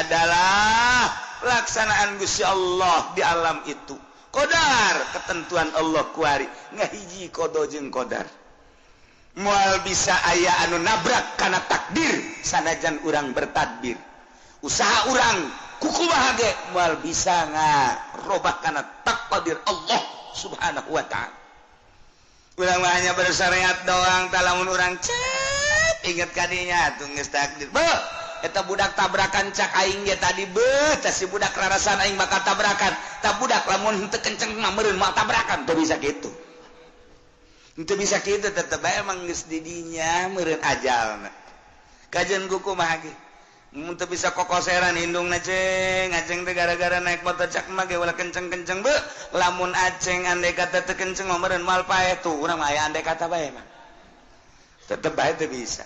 adalah pelaksanaan Gusti Allah di alam itu. Qadar ketentuan Allah kuari ngahiji qada jeung qadar. Moal bisa aya anu nabrak kana takdir sanajan urang bertadbir. Usaha urang kukumaha ge moal bisa ngarobah kana takdir Allah Subhanahu wa ta'ala. Urang mah hanya bersyariat doang, tah lamun urang cep inget kadinya tuh geus takdir. Beuh, eta budak tabrakan cak aing ge tadi beuh, tah si budak rarasan aing bakal tabrakan. Tah budak lamun henteu kenceng mah meureun moal tabrakan, teu bisa kitu. Itu bisa kitu tetep bae emang geus di dinya meureun ajalna. Kajian ku kumaha ge? Mun teu bisa kokoseran indungna ceng, aceng teh gara-gara naik motor cak mah ge ulah kenceng-kenceng beuh. Lamun aceng andai kata teu kenceng mah meureun moal paeh tuh, urang mah aya andai kata bae mah. Tetep bae teu bisa.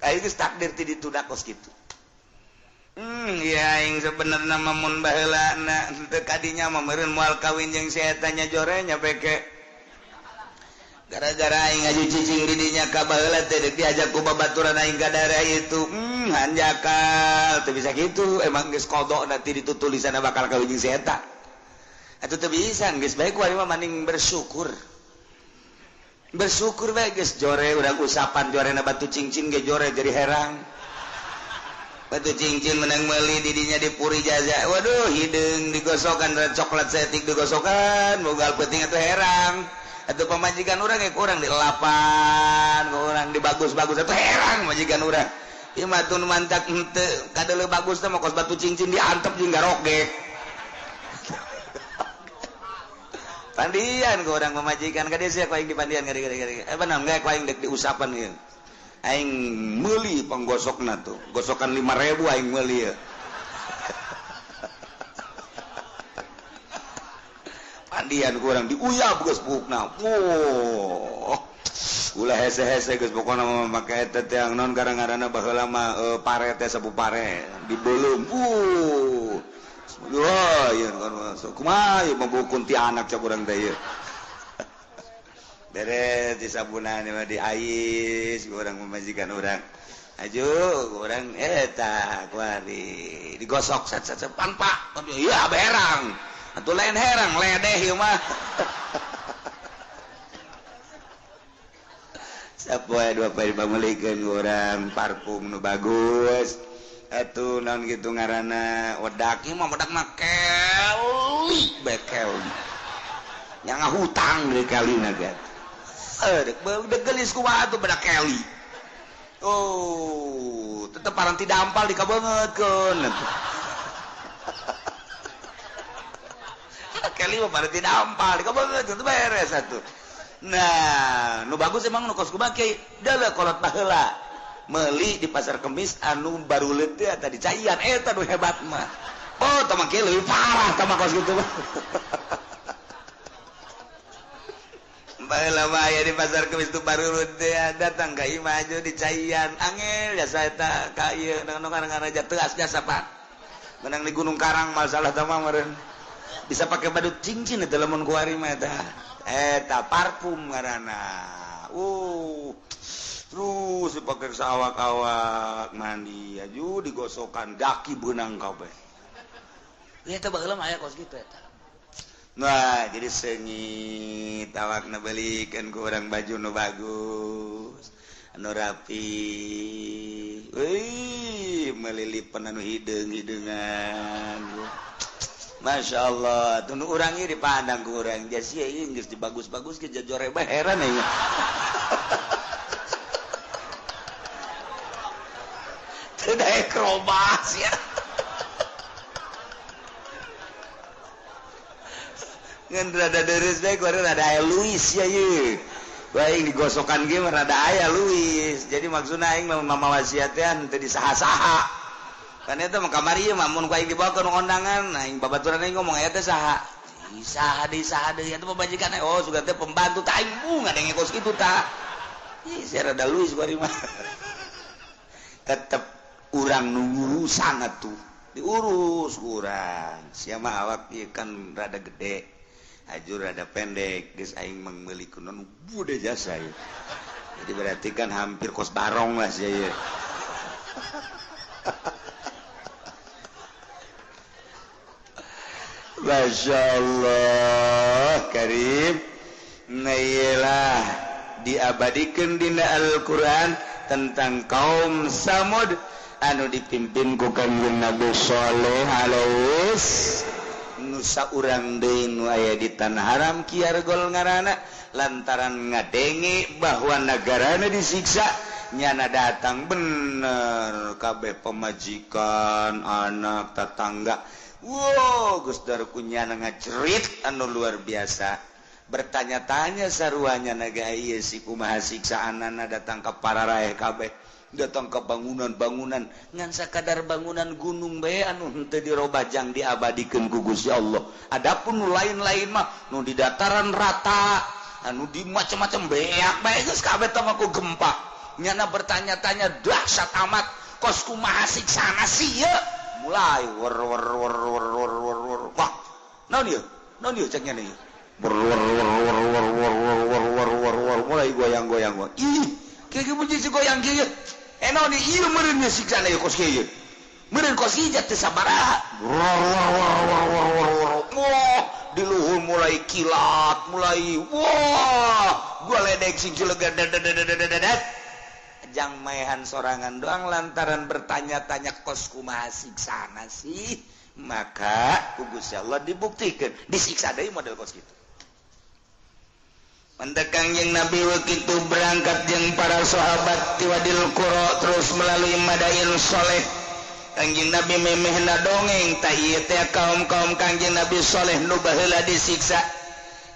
Aing geus takdir ti ditunda kos kitu. Ya aing sebenarnya mah mun baheulana teu kadinya mah meureun moal kawin jeung si eta nya jore nya peke. Gara-gara aing ngaju cicing di dinya ka baheula teh deuk diajak ku babaturan aing ka daerah itu. Hanjakal teu bisa kitu, emang geus kodok nanti ditutulisanna bakal kawin jeung si eta. Atuh teu bisa geus bae ku aing mah mending bersyukur. Bersyukur bae geus jore urang usapan jorena batu cincin ge jore jadi herang. Batu cincin menang meuli di dinya dipuri jaza. Waduh hideung digosokan coklat setik digosokan bogal peuting atuh herang. Atau pemajikan orang ya kurang di lapan, kurang di bagus-bagus atau herang majikan orang. Ieu mah tun mantak henteu kadeuleu bagus teh mah kos batu cincin diantep jeung garogek. Pandian ku urang pemajikan ka dieu sia ku aing dipandian gari-gari. Eh benar ge ku aing deuk diusapan ieu. Aing meuli panggosokna tuh, gosokan 5.000 aing meuli ieu. Pandian kurang diuyap geus bukna. Wah. Ulah hese-hese geus pokona mah make eta teh naon gara-garana baheula mah pare teh sapu pare dibeuleum. Wah, ieu kan masuk. Kumaha ieu mah bukun ti anak cak urang teh ieu. Beres disabunan mah diais urang pamajikan urang. Aju urang eta kuari digosok sat sat pan pak. Iya berang. Atuh lain herang ledeh ieu mah. Sapoe dua poe dipameulikeun urang parfum nu bagus. Atuh naon kitu ngaranna wedak ieu mah wedak mah keli bekel. Nya ngahutang deui kalina ge. Deuk deuk geulis kumaha atuh bedak keli. Oh, tetep paranti dampal dikabeungeutkeun. Kali mah pada tidak ampal, dikabeungeut itu beres atuh. Nah, nu bagus emang nu kos kumaha kiai, deuleu kolot baheula. Meuli di pasar Kemis anu baruleut teh eta dicaian eta nu hebat mah. Oh, tah mah kieu leuwih parah tah mah kos kitu mah. Baheula mah aya di pasar Kemis tu baruleut teh datang ka imah aju dicaian angel jasa eta ka ieu nu ngaranna teas jasa Pak. Menang di Gunung Karang masalah tah mah meureun. Bisa pakai badut cincin itu lamun kuari mah eta. Eta parfum ngaranna. Terus dipakai sawak-awak mandi aju digosokan daki beunang kabeh. Ya eta baheula mah aya kos kitu eta. Nah, jadi seungit awakna beulikeun ku urang baju nu bagus, anu rapi. Euy, meulilipan anu hideung-hideungan. Masya Allah, tunu urang ieu dipandang ku urang jas ieu geus dibagus-bagus ke jajore bae heran aing. Teu daek robas ya. Ngan rada deureuh bae ku rada aya Luis ya ieu. Bae digosokan ge mah rada aya Luis. Jadi maksudna aing lamun mamawa sia teh teu disaha-saha. Kan eta mah kamari mah mun ku aing dibawa ke undangan, aing babaturan aing ngomong aya teh saha? Saha deui saha deui eta pamajikan oh sugan teh pembantu tah aing bunga ngadenge kos kitu tah. Ih sia rada luis bari mah. Tetep urang nu ngurusan atuh. Diurus urang. Sia mah awak ieu kan rada gede. Ajur rada pendek, geus aing mah meuli kunaon bude jasa ieu. Jadi berarti kan hampir kos barong lah sia ieu. Masya Allah Karim. Nah iyalah diabadikan dina Al-Quran tentang kaum Samud anu dipimpin ku Kanjeng Nabi Shaleh alaihi nusa urang deui nu aya di tanah haram Kiargol ngaranna lantaran ngadenge bahwa negarana disiksa nyana datang bener kabeh pemajikan anak tetangga. Wow, Gus Darkunyana ngacerit anu luar biasa. Bertanya-tanya saruanya naga ieu si kumaha siksaanana datang ka para raeh kabeh, datang ke bangunan-bangunan ngan sakadar bangunan gunung bae anu henteu dirobajang diabadikeun ku Gusti Allah. Adapun nu lain-lain mah nu di dataran rata anu di macam-macam beak bae geus kabeh teh mah ku gempa. Nyana bertanya-tanya dahsyat amat kos kumaha siksana sih ieu. Mulai wer wer wer wer wer wer wer. Wah, naon ieu? Naon ieu cek nya ieu? Wer wer wer wer wer wer wer wer wer wer mulai goyang-goyang. Ih, kieu bunyi si goyang kieu. Naon ieu meureun siksana ieu kos kieu. Meureun kos ieu teu sabaraha. Wah, di luhur mulai kilat, mulai wah, gua ledek sing cilegan dadat. Jang maehan sorangan doang lantaran bertanya-tanya kos kumaha siksana sih. Maka ku Gusti Allah dibuktikan disiksa deui model kos kitu. Mentek Kangjeng Nabi begitu berangkat jeung para sahabat ti Wadil Qura terus melalui Madain Soleh. Kangjeng Nabi memehna dongeng tah ieu teh kaum-kaum Kangjeng Nabi Soleh nu baheula disiksa.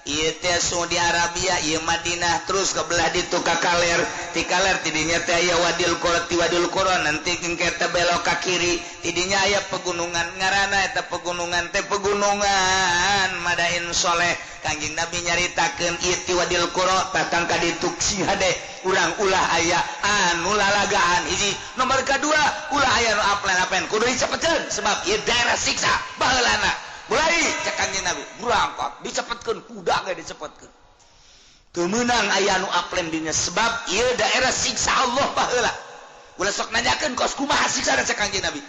Ieu teh Saudi Arabia, ieu Madinah, terus ke belah ditu ka kaler, ti kaler tidinya teh aya Wadil Qura, ti Wadil Qura nanti engke teh belok ka kiri, tidinya aya pegunungan ngaranna eta pegunungan teh pegunungan Madain Soleh. Kangjeng Nabi nyaritakeun ieu ti Wadil Qura datang ka ditu sing hade urang ulah aya anu lalagaan hiji, nomor kadua ulah aya nu aplen-aplen kudu dicepetkeun sebab ieu daerah siksa baheulana. Mulai cek Kangjeng Nabi berangkat dicepetkeun kuda ge dicepetkeun teu meunang aya nu aplen dinya sebab ieu daerah siksa Allah baheula. Ulah sok nanyakeun kos kumaha siksa cek Kangjeng Nabi,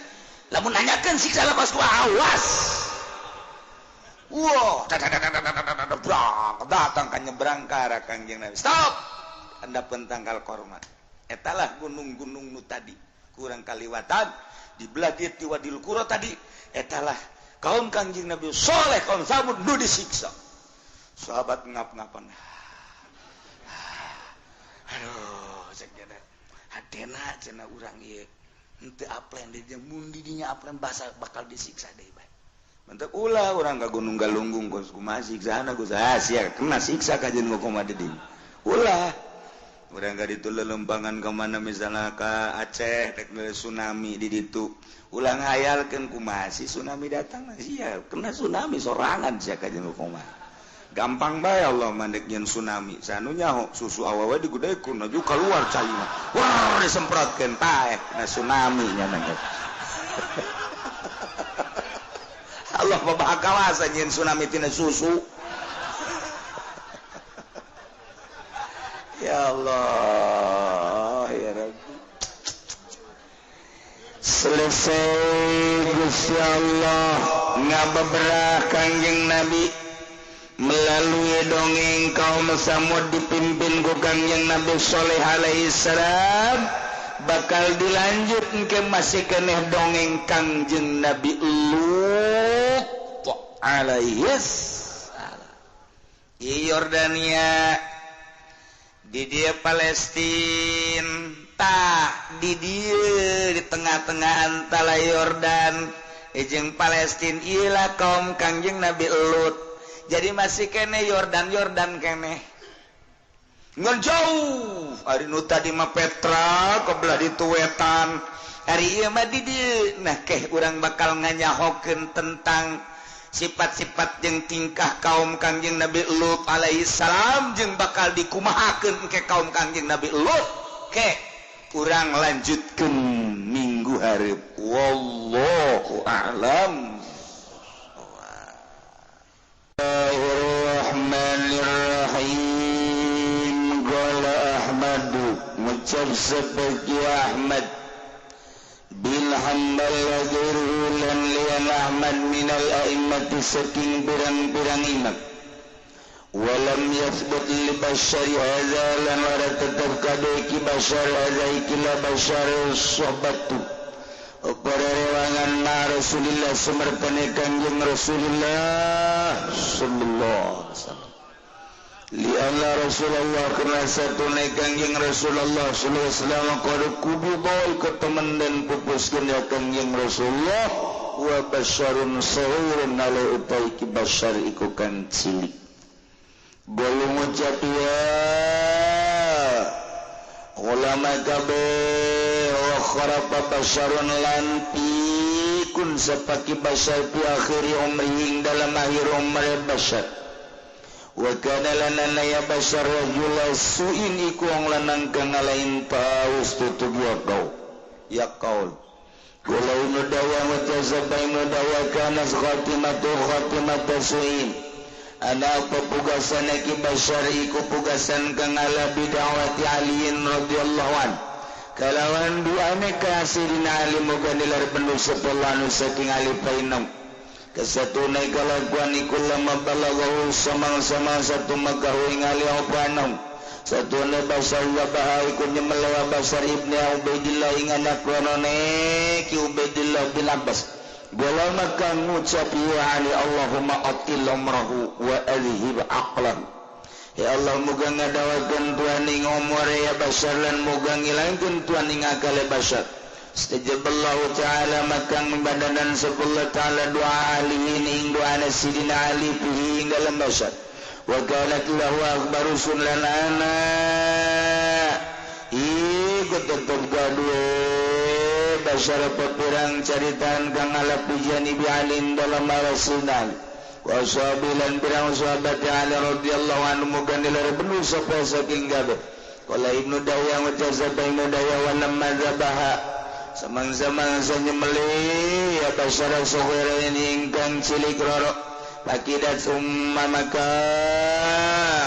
lamun nanyakeun siksa kos kumaha awas. Wah, datang ka nyebrang ka arah Kangjeng Nabi. Stop. Anda pentangkal korma. Etalah gunung-gunung nu tadi kurang kaliwatan di belah dieu ti Wadil Qura tadi. Etalah kaum Kangjeng Nabi Soleh, kaum Samud nu disiksa. Sahabat ngap-ngapan. Aduh, cek nya hatena cenah urang ieu. Henteu aplen di dieu mun di dinya aplen basa bakal disiksa deui bae. Mentek ulah urang ka Gunung Galunggung kos kumaha siksana Gus. Ah sia kena siksa kajeun kumaha di dinya. Ulah urang ka ditu lelempangan ka mana misalnya ka Aceh rek tsunami di ditu. Ulah ngayalkeun kumaha sih tsunami datang sia kena tsunami sorangan sia kajeun kumaha. Gampang bae Allah mandek nyeun tsunami. Sanu nyaho susu awewe digudekeun aju keluar caina. Wah disemprotkeun paeh kena tsunami nya nangis. Allah maha kawasa nyeun tsunami tina susu. Ya Allah, ya Rabbi. Selesai Gusti Allah ngabeberah Kangjeng Nabi melalui dongeng kaum Samud dipimpin ku Kangjeng Nabi Soleh alaihi salam, bakal dilanjut ke masih keneh dongeng Kangjeng Nabi Lut alaihi salam. Di Yordania, di dia Palestina, tah di dia di tengah-tengah antara Yordan jeung Palestina ilah kaum Kangjeng Nabi Lut. Jadi masih kene Yordan Yordan kene ngan jauh ari nu tadi mah Petra kebelah ditu wetan ari ieu mah di dieu. Nah keh urang bakal nganyahokeun tentang sifat-sifat jeung tingkah kaum Kangjeng Nabi Lut alaihi salam jeung bakal dikumahakeun ke kaum Kangjeng Nabi Lut. Keh urang lanjutkeun minggu hareup. Wallahu a'lam. Bismillahirrahmanirrahim. Qala Ahmadu ngucap seperti Ahmad bil hambal wa ghairuhu lan liyan Ahmad minal a'immati saking pirang-pirang imam. Walam yathbut li bashari hadza lan ora tetep kabeh iki bashar hadza iki la bashar sohbatu para rewangan ma Rasulillah sumertane Kangjeng Rasulullah sallallahu alaihi wasallam. Li anna Rasulullah karena satune Kangjeng Rasulullah sallallahu alaihi wasallam qad kubida ketemen dan pupuskeun ya Kangjeng Rasulullah wa basyarun sahurun ala utai ki basyar iku kang cilik. ngucap ya ulama kabeh wa kharafa basharun lan pikun sapaki bashar fi akhiri umrihi dalam akhir umur bashar. Wa kana lana ya bashar rajula su'in iku wong lanang kang ngalain paus tutug ya kau ya kaul. Gula ibnu dawa wa jazaba ibnu dawa kana khatimatu khatimatu su'in. Ana pepugasan ki bashar iku pugasan kang ala bid'awati aliin radhiyallahu an. Kalawan duane ka Sidina Ali muga nilar penuh sepuluh saking Ali painong. Kesatune kalakuan iku lama balaghahu samang-samang satu makahu ing Ali apa anong. Satune basar wa baha iku nyemelewa Basar ibni Ubaidillah ing anak ronone ki Ubaidillah bin Abbas. Bola maka ngucap ya Ali Allahumma atil umrahu wa adhib aqlahu. Ya Allah muga ngadawakeun tuan ing umure ya Bashar lan muga ngilangkeun tuan ing akale Bashar. Istajaballahu ta'ala maka ngibadadan sepuluh ta'ala doa Ali ing doa Sidina Ali fihi ing dalam Bashar. Wa kanat lahu akbaru sunan ana iku tetep gaduh Bashar pepirang caritaan kang ala pujian Ibi Alin dalam Rasulullah wa sahabilan pirang sahabat Ali radhiyallahu anhu muga nilar benuh sapa saking kabeh. Qala Ibnu Dawya wa jazaba Ibnu Dawya wa lamma dzabaha samang-samang sanyemeli ya Bashar saghira ingkang cilik roro pakidat summa maka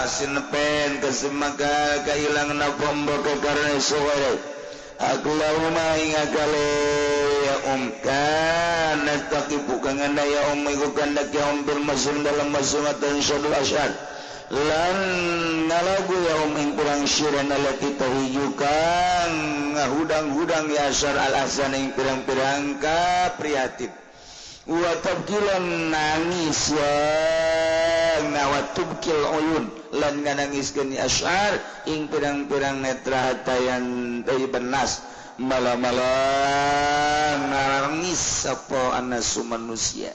sinepen kesemaka kailang napa mbok karena saghira Allahumma ing akale ya kana taqibu kang anda ya iku kandak ya bil masum dalam masumatan syadul asyad lan nalagu ya ing kurang syiran alati tahiju kang ngahudang-hudang ya asyar al ahsan ing pirang-pirang kaprihatin wa tabkilan nangis ya wa tubkil uyun lan nganangiskeun asyar ing pirang-pirang netra hatayan tayyiban nas mala-mala nangis sapa anasu manusia.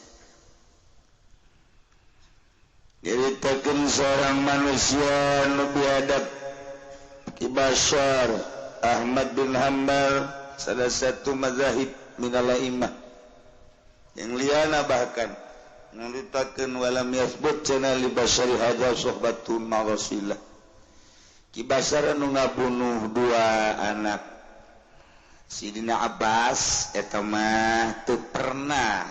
Nyaritakeun seorang manusia nu biadab Ki Bashar Ahmad bin Hanbal salah satu mazahib minal a'immah yang liana bahkan nyaritakeun walam yathbut cenah li Bashar hadza suhbatun ma Rasulillah. Ki Bashar nu ngabunuh dua anak Sidina Abbas eta mah teu pernah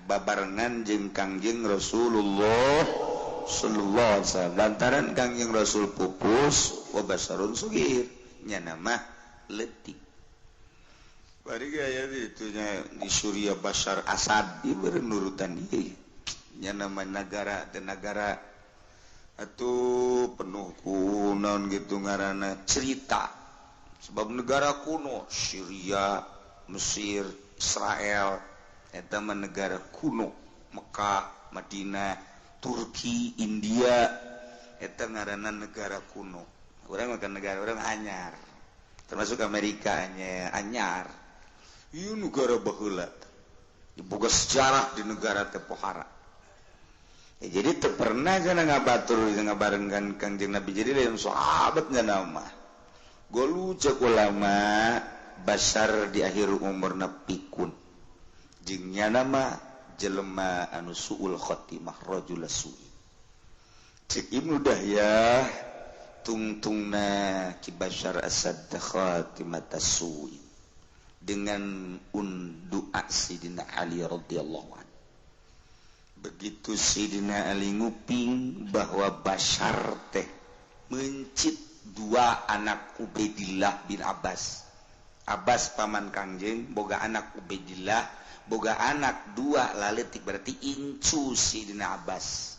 babarengan jeung Kangjeng Rasulullah sallallahu alaihi wasallam lantaran Kangjeng Rasul pupus wa basarun sugir nya mah leutik. Bari gaya itunya di Suriah Bashar Asad ieu nurutan ieu nya nama negara teh negara atuh penuh ku naon gitu ngaranna cerita sebab negara kuno Syria, Mesir, Israel eta mah negara kuno Mekah, Madinah, Turki, India eta ngaranna negara kuno. Urang mah negara urang anyar termasuk Amerika nya anyar. Ieu negara baheula diboga sejarah di negara teh pohara. Ya, jadi teu pernah kana ngabatur ngabarengkan Kangjeng Nabi jadi lain sahabat nya mah. Golu cek ulama Bashar di akhir umurna pikun. Jeung nya nama jelema anu suul khotimah rajul su'i. Cek Ibnu Dahyah tungtungna Ki Bashar Asad khotimata su'i dengan undu'a Sidina Ali radhiyallahu anhu. Begitu Sidina Ali nguping bahwa Bashar teh mencit dua anak Ubaidillah bin Abbas. Abbas paman Kangjeng boga anak Ubaidillah, boga anak dua laletik berarti incu Sidina Abbas.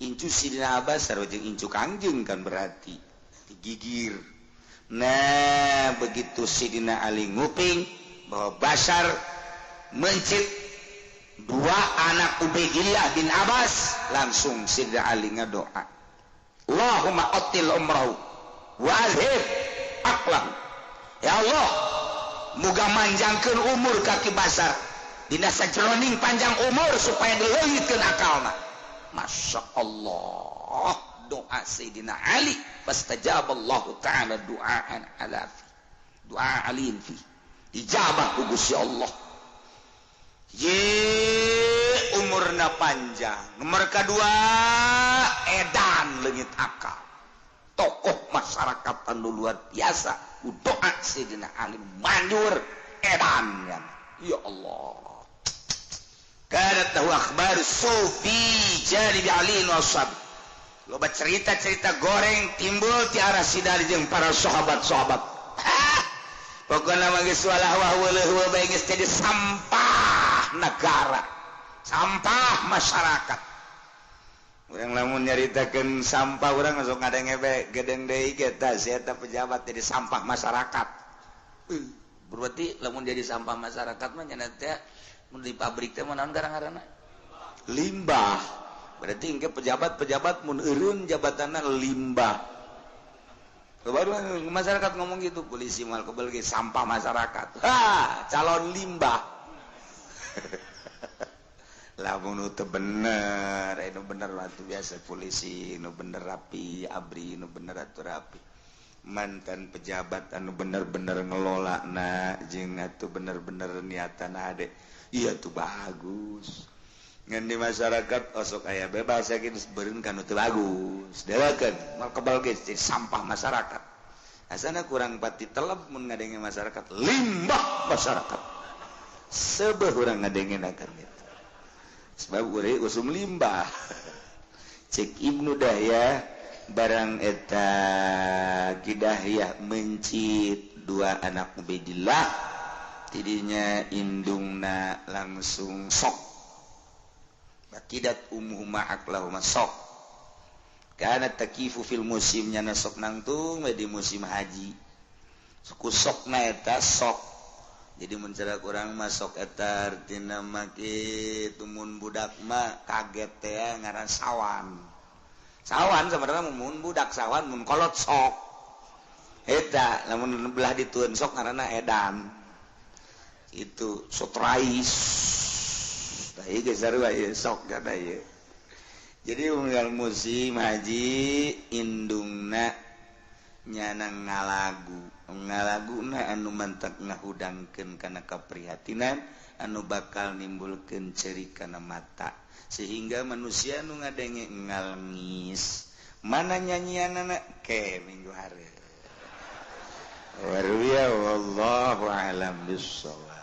Incu Sidina Abbas sarua jeung incu Kangjeng kan berarti digigir. Nah, begitu Sidina Ali nguping bahwa Bashar mencit dua anak Ubaidillah bin Abbas, langsung Sidina Ali ngadoa, Allahumma atil umrahu wa azhib aqlahu. Ya Allah, muga manjangkeun umur ka Ki Bashar dina sajeroning panjang umur supaya dileuwihkeun akalna. Masya Allah, Doa Sayyidina Ali, fastajaballahu ta'ala du'aan ala fi doa aliin fi ijabah ku Gusti Allah. Ye umurna panjang. Nomor kedua, edan leungit akal, tokoh masyarakat anu luar biasa. Ku doa Sayyidina Ali manjur edan ya, ya Allah. Kanat lahu akhbar sufi janibi Ali wa ashab. Loba cerita-cerita goreng timbul ti arah sidar jeung para sahabat-sahabat. Pokokna mah geus walah wah weuleuh bae, geus jadi sampah negara, sampah masyarakat. Urang lamun nyaritakeun sampah, urang langsung ngadenge bae gedeng deui ge tah si eta pejabat jadi sampah masyarakat. Berarti lamun jadi sampah masyarakat mah nya teh mun di pabrik teh mah naon garang-garana? Limbah. Berarti engke pejabat-pejabat mun eureun jabatanna limbah. Baru masyarakat ngomong gitu, polisi mal kebel ge sampah masyarakat. Ha, calon limbah. Lamun teu bener, nu bener waktu biasa polisi, nu bener rapi, ABRI nu bener atuh rapi. Mantan pejabat anu bener-bener ngelola na jeung atuh bener-bener niatan hade. Iya tuh bagus. Ngan di masyarakat osok aya bebas yakin beureun kanu teu bagus. Dewakeun mal kebal ge jadi sampah masyarakat. Asana kurang pati telep mun ngadenge masyarakat limbah masyarakat. Sebeh urang ngadenge akan itu. Sebab urang usum limbah. Cek Ibnu Dahya barang eta Kidahyah mencit dua anak Ubaidillah, tidinya indungna langsung sok. Bakidat ummuhu ma'aklahuma sok. Kana takifu fil musim, nyana sok nangtung we di musim haji. Suku sokna eta sok. Jadi mun cara kurang masuk eta artina mah kitu, mun budak mah kaget teh ngaran sawan. Sawan sebenarnya mun budak sawan, mun kolot sok. Eta lamun belah ditueun sok ngaranna edan. Itu sotrais. Tah ieu geus sarua ieu sok kana ieu. Jadi unggal musim haji indungna nyana ngalagu. Ngalaguna anu mantak ngahudangkeun kana kaprihatinan anu bakal nimbulkeun ceri kana mata sehingga manusia nu ngadenge ngalengis. Mana nyanyianana ke minggu hari. Warwiya wallahu alam bissawab.